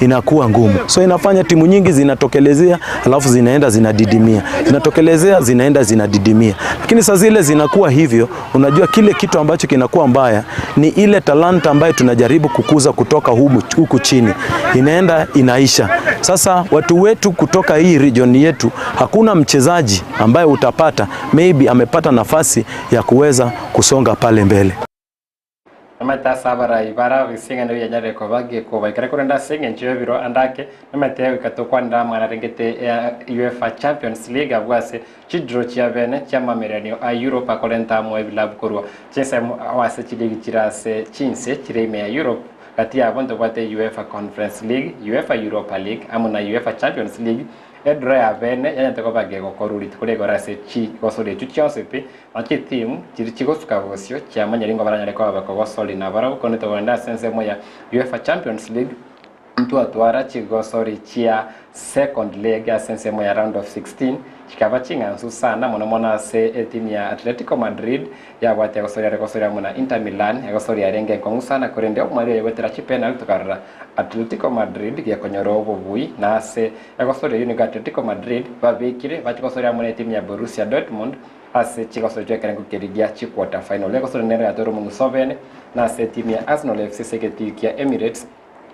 inakuwa ngumu. So inafanya timu nyingi zinatokelezea alafu zinaenda zinadidimia, zinatokelezea zinaenda zinadidimia. Lakini saa zile zinakuwa hivyo, unajua kile kitu ambacho kinakuwa mbaya ni ile talanta ambayo tunajaribu kukuza kutoka huku chini, inaenda inaisha. Sasa watu wetu kutoka hii region yetu, hakuna mchezaji ambaye utapata maybe amepata nafasi ya kuweza kusonga pale mbele. Namate abarai bara bising'ane yanyare koba gekoba ikare korenda ase eng'encho ya ebiro andake namate goika tokwanera amang'ana arengete ya UEFA Champions League abwo ase chidraw chia bene chiamameranio a Europe akorenta amo ebilabu korwa chinsemo ase chiligi chire ase chinse chire ime ya Europe gati yabo ntobwate UEFA Conference League, UEFA Europa League amo na UEFA Champions League. Edraw ya bene yanyete koba gegokorwa rituko rigoro ase chigosori echio chionsi pi nachi timu chiri chigosuka bosio chiamanyeri ngo baranyare koba bakogosori na barabwo korende togenda ase ensemo ya UEFA Champions League ntwatwara chigosori chia second leg ase ensemo ya round of 16 chikaba ching'ansu sana mono mono ase etimu ya Atletico Madrid yabwate egosoria egosoria amo na Inter Milan egosoria arenge enkong'u sana korende omweri oyo gwetera chipenalty tokarora Atletico Madrid gekonyora obobui na ase egosoria eywo nigo Atletico Madrid babekire bachigosoria amo na etimu ya Borussia Dortmund ase chigosoria chio ekerengo keria gia chiquarter final. Egosoria nero yatwere omong'uso obene na ase etimu ya Arsenal FC ase egetii kia Emirates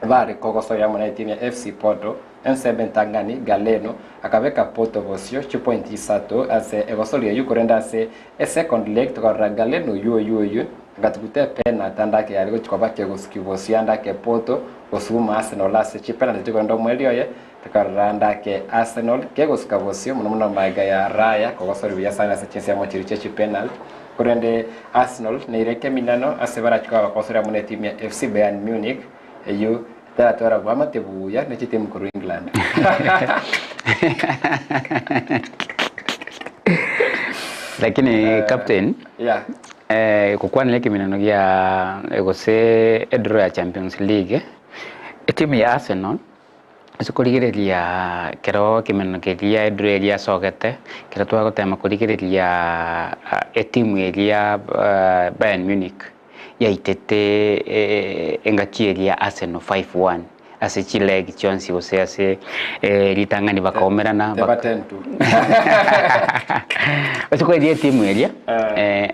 bare kogosoria amo na etimu ya FC Porto ensebe ntang'ani Galeno akabeka Porto bosio chipoint isato ase egosoria eywo korende ase esecond leg tokarora Galeno oywo oywo oywo agatuguta epenalty andake yare gochi koba kegosuki bosio andake Porto gosuma Arsenal ase chipenalty chikorenda omweri oye tokarora andake Arsenal kegosuka bosio mono mono maiga ya Raya kogosoria buya sana ase chinsemo chiri chia chipenalty korende Arsenal neireke eminano ase barachikoba bakosoria amo na etimu ya FC Bayern Munich eyo taratwara bwamate buya ne chitimu korwa England. Lakini captain, yeah. Gukwanire kiminano gia gose edraw ya Champions League etimu ya Arsenal ase kero kiminano keria edraw eria acogete kero twagotema kurigereria etimu eria Bayern Munich yaitete engaki eria Arsenal 5-1 ase chileg chionsi gose ase ritang'ani bakaomerana Teba 10 tu. Ase kweria etimu eria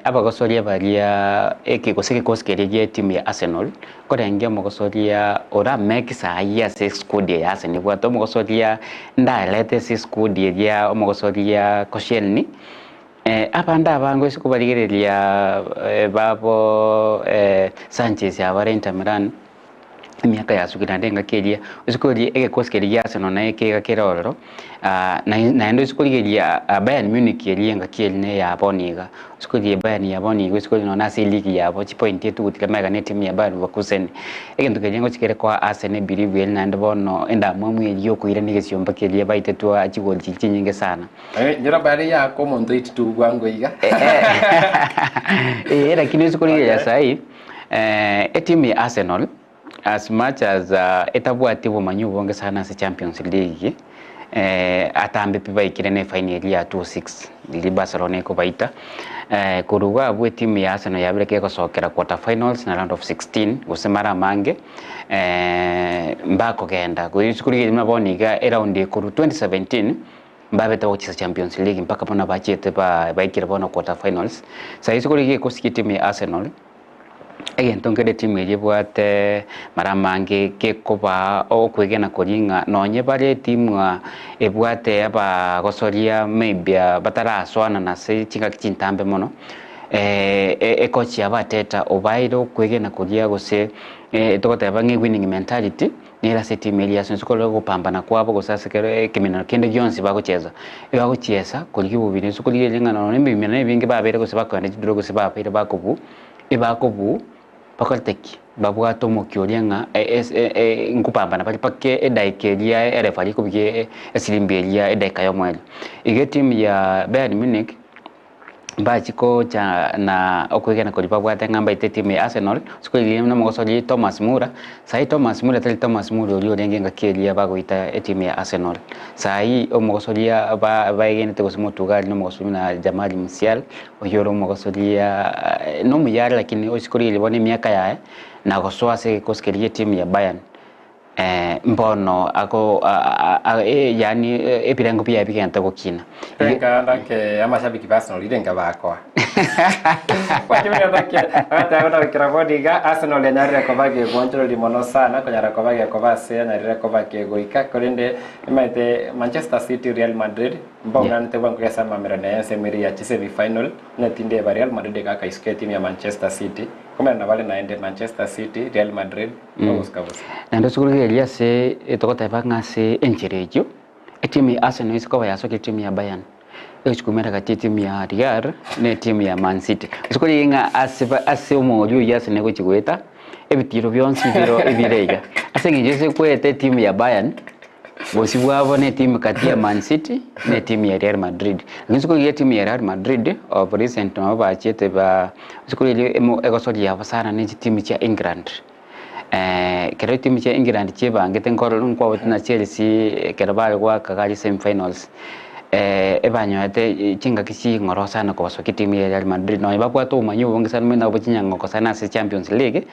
abagosoria baria eki gose gikosi keria gia etimu ya Arsenal korengia omogosoria ora make sahi ase squad ya Arsenal bwate omogosoria ndarete ase squad eria omogosoria Koscielny abande abange ase kobarigereria babo Sanchez abare Inter Milan Emiaka yasukire naende engaki eria, isiko eria egekosi keria gia Arsenal naye keiga kere ororo, naende isiko rigeria Bayern Munich eria engaki eria na eya bono iga, isiko riria Bayern ya bono iga isiko riria nonye ase eligi yabo chipoint etugutire magega na etimu ya Bayer Leverkusen. Egento keria ngochi kere koa Arsenal ebelieve eria naende bono endamwamu eria yokoirania egesiomba keria baitetwe chigoli chiria chinyinge sana. Nyora bare yaka omonto oititwe bwango iga. Eeh lakini isiko rigeria sahi. Etimu ya Arsenal as much as etabwati obomanyi obonge sana ase Champions League, atambe pi baikire na efaini eria ya 2-6 riria Barcelona ekobaita. Korwa iga abwo etimu ya Arsenal yabire kegosokera quarter finals na round of 16 gose mara amange mbakogenda. Korigereria buna bono iga eraundi ekorwa 2017 Mbabete gochisa Champions League mpaka bono bachete ba baikire bono quarter finals. Saisi kore gekosi gie timu ya Arsenal, egento nkere timu eria ebwate mara amange gekobaa okwegena koria ng'a nonye bare etimu aa ebwate abagosoria maybe batarasoanana ase chingaki chintambe mono, ekochi yabo Arteta obaeire okwegena koria gose togoteba ng'a ewinning mentality. Nere ase etimu eria ase inse korora ogopambana kwabo gose ase kero ekeminano kende gionsi bagochesa, ebagochiesa korigia obobiri inse korigereria ng'a nonya ebiminano ebinge babeire gose bakoenda chiduro gose babeire bakobuu, ebakobuu bakorete ki? Babwate omokia oria ng'a nkopambana bare mpaka edaika eria erefari ekobugia esirimbi eria edaika ya omoerio. Iga etimu ya Bayern Munich. Mbachie gocha na okwegena koria babwate ng'a mbaite etimu ya Arsenal, ase korigereria buna omogosori Thomas Muller, sahi Thomas Muller tari Thomas Muller oria orenge engaki eria bagoita etimu ya Arsenal. Sahi omogosoria ba baegenete gose motuga aria nomogosori buna Jamal Musial, oyio ore omogosoria nomuya are lakini ase korigereria bono emiaka yaye, na gosoa ase egekosi keria gie etimu ya Bayern. Mbono ako yaani ebirengo biaye bigente gokina. Renga ndake amashabiki ba Arsenal rirenga bakoa. Agateba buna goikera bono iga Arsenal yanyarire koba gegwanchoreria mono sana konyara koba gekoba ase yanyarire koba kegoika korende nimaete Manchester City Real Madrid mbauranete bwango gesa amamerano ya ensemo eria ya chisemi final onye tindeba Real Madrid egaka isiko etimu ya Manchester City komerana bare naende Manchester City Real Madrid Ogosuka bosa. Naende ase korigereria ase togoteba ng'a ase enchera eyio, etimu ya Arsenal ase koba yasokia etimu ya Bayern, egochia koumera gati etimu ya Real na etimu ya Man City. Ase korigereria ng'a ase ba ase omooria oyio Arsenal egochia goeta, ebitiiro bionsi biro ebire iga. Ase eng'encho ase koeta etimu ya Bayern, bosio bwabo na etimu kati ya Man City na etimu ya Real Madrid. Lakini ase korigereria etimu ya Real Madrid, of recent nabo bachiete ba ase korigereria emo egosoria yabo sana na chitimu chia England. Ekero chitimu chia England chiebangete nkorora nkwabwate na Chelsea ekero bare goaka gari semi finals, ebanyorete chingaki ching'oro sana kobasokia etimu ya Real Madrid nonye babwate obomanyi obonge sana omanyete nabo chinyang'oko sana ase Champions League,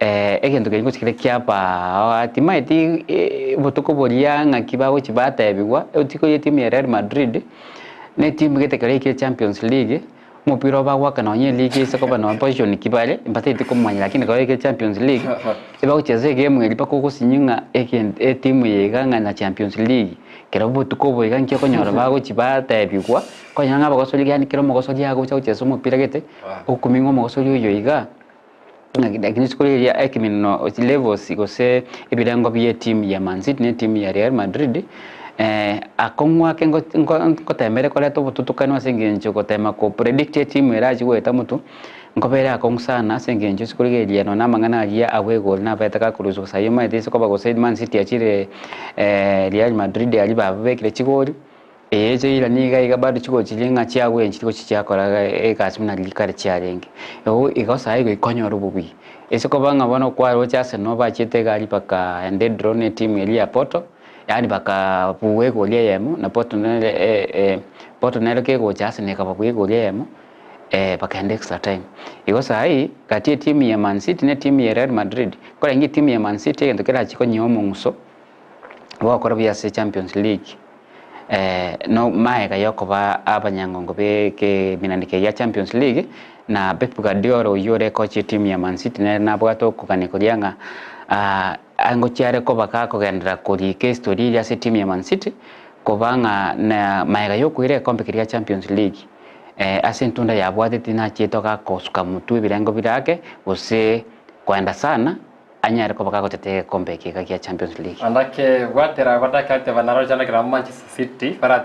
egento keria ngochi kere kiabaa timaeti obotuko boria ng'aki bagochi batebiwa, otigo ya etimu ya Real Madrid, na etimu gete ekero yaikire Champions League. Omopira obo bagoaka nonye eligi ase koba nonye position ki bare, mbatagete komanya lakini ekero yaikire Champions League, ebagochesa egame eria mpaka ogosinywa ng'a egento etimu eye iga ng'a na Champions League, kero obotuko obo iga nki okonyora bagochi batebiwa, okonyora ng'a abagosori yaani kera omogosori agocha gochesa omopira gete, okumia ng'a omogosori oyo iga, Lakini rituko riria ekemineno levels gose ebirengo bie etimu ya Man City na etimu ya Real Madrid akong'u ake ngotemere koreta obotutukanu ase eng'encho gotema ko predict etimu erachi goeta motwe, nkobere akong'u sana ase eng'encho ase korigereria nonya na amang'ana aria abwo egoli nabete gakorusiwa sayi omanyete ase koba gose Man City achire Real Madrid aria babekire chigoli. Ee, chiira nigo iga bado chigochiria ng'a chiagwenchire gochia chiakora egasi buna riria kare chiarenge. Igo igo saii igo ikonyora obobuya. Ase koba ng'a bono kwaroche Arsenal bachiete egari bakaenda edraw na etimu eria ya Porto, yaani bakabua egoli eyemo na Porto nere Porto nere kegocha Arsenal ekababua egoli eyemo, bakaenda extra time. Igo saii, gati etimu ya Man City na etimu ya Real Madrid, nkorenge etimu ya Man City egento kerachie konyia omong'uso, Gokora buya ase Champions League no maega yokoba abanyangongo be ekeminani keria gia Champions League na Pep Guardiola oyio ore coach etimu ya Man City nere nabwate okogania koria ng'a ngochia are koba gakogenderera korika estory eria ase etimu ya Man City koba ng'a na maega yokoira egekombe keria gia Champions League ase entunda yabwateti nachiete gakosuka motwe ebirengo bire ake gose koenda sana. Anyare koba kagotetea egekombe eke iga gia Champions League. Andake gwatera badakate banaro chanakira Manchester City bara.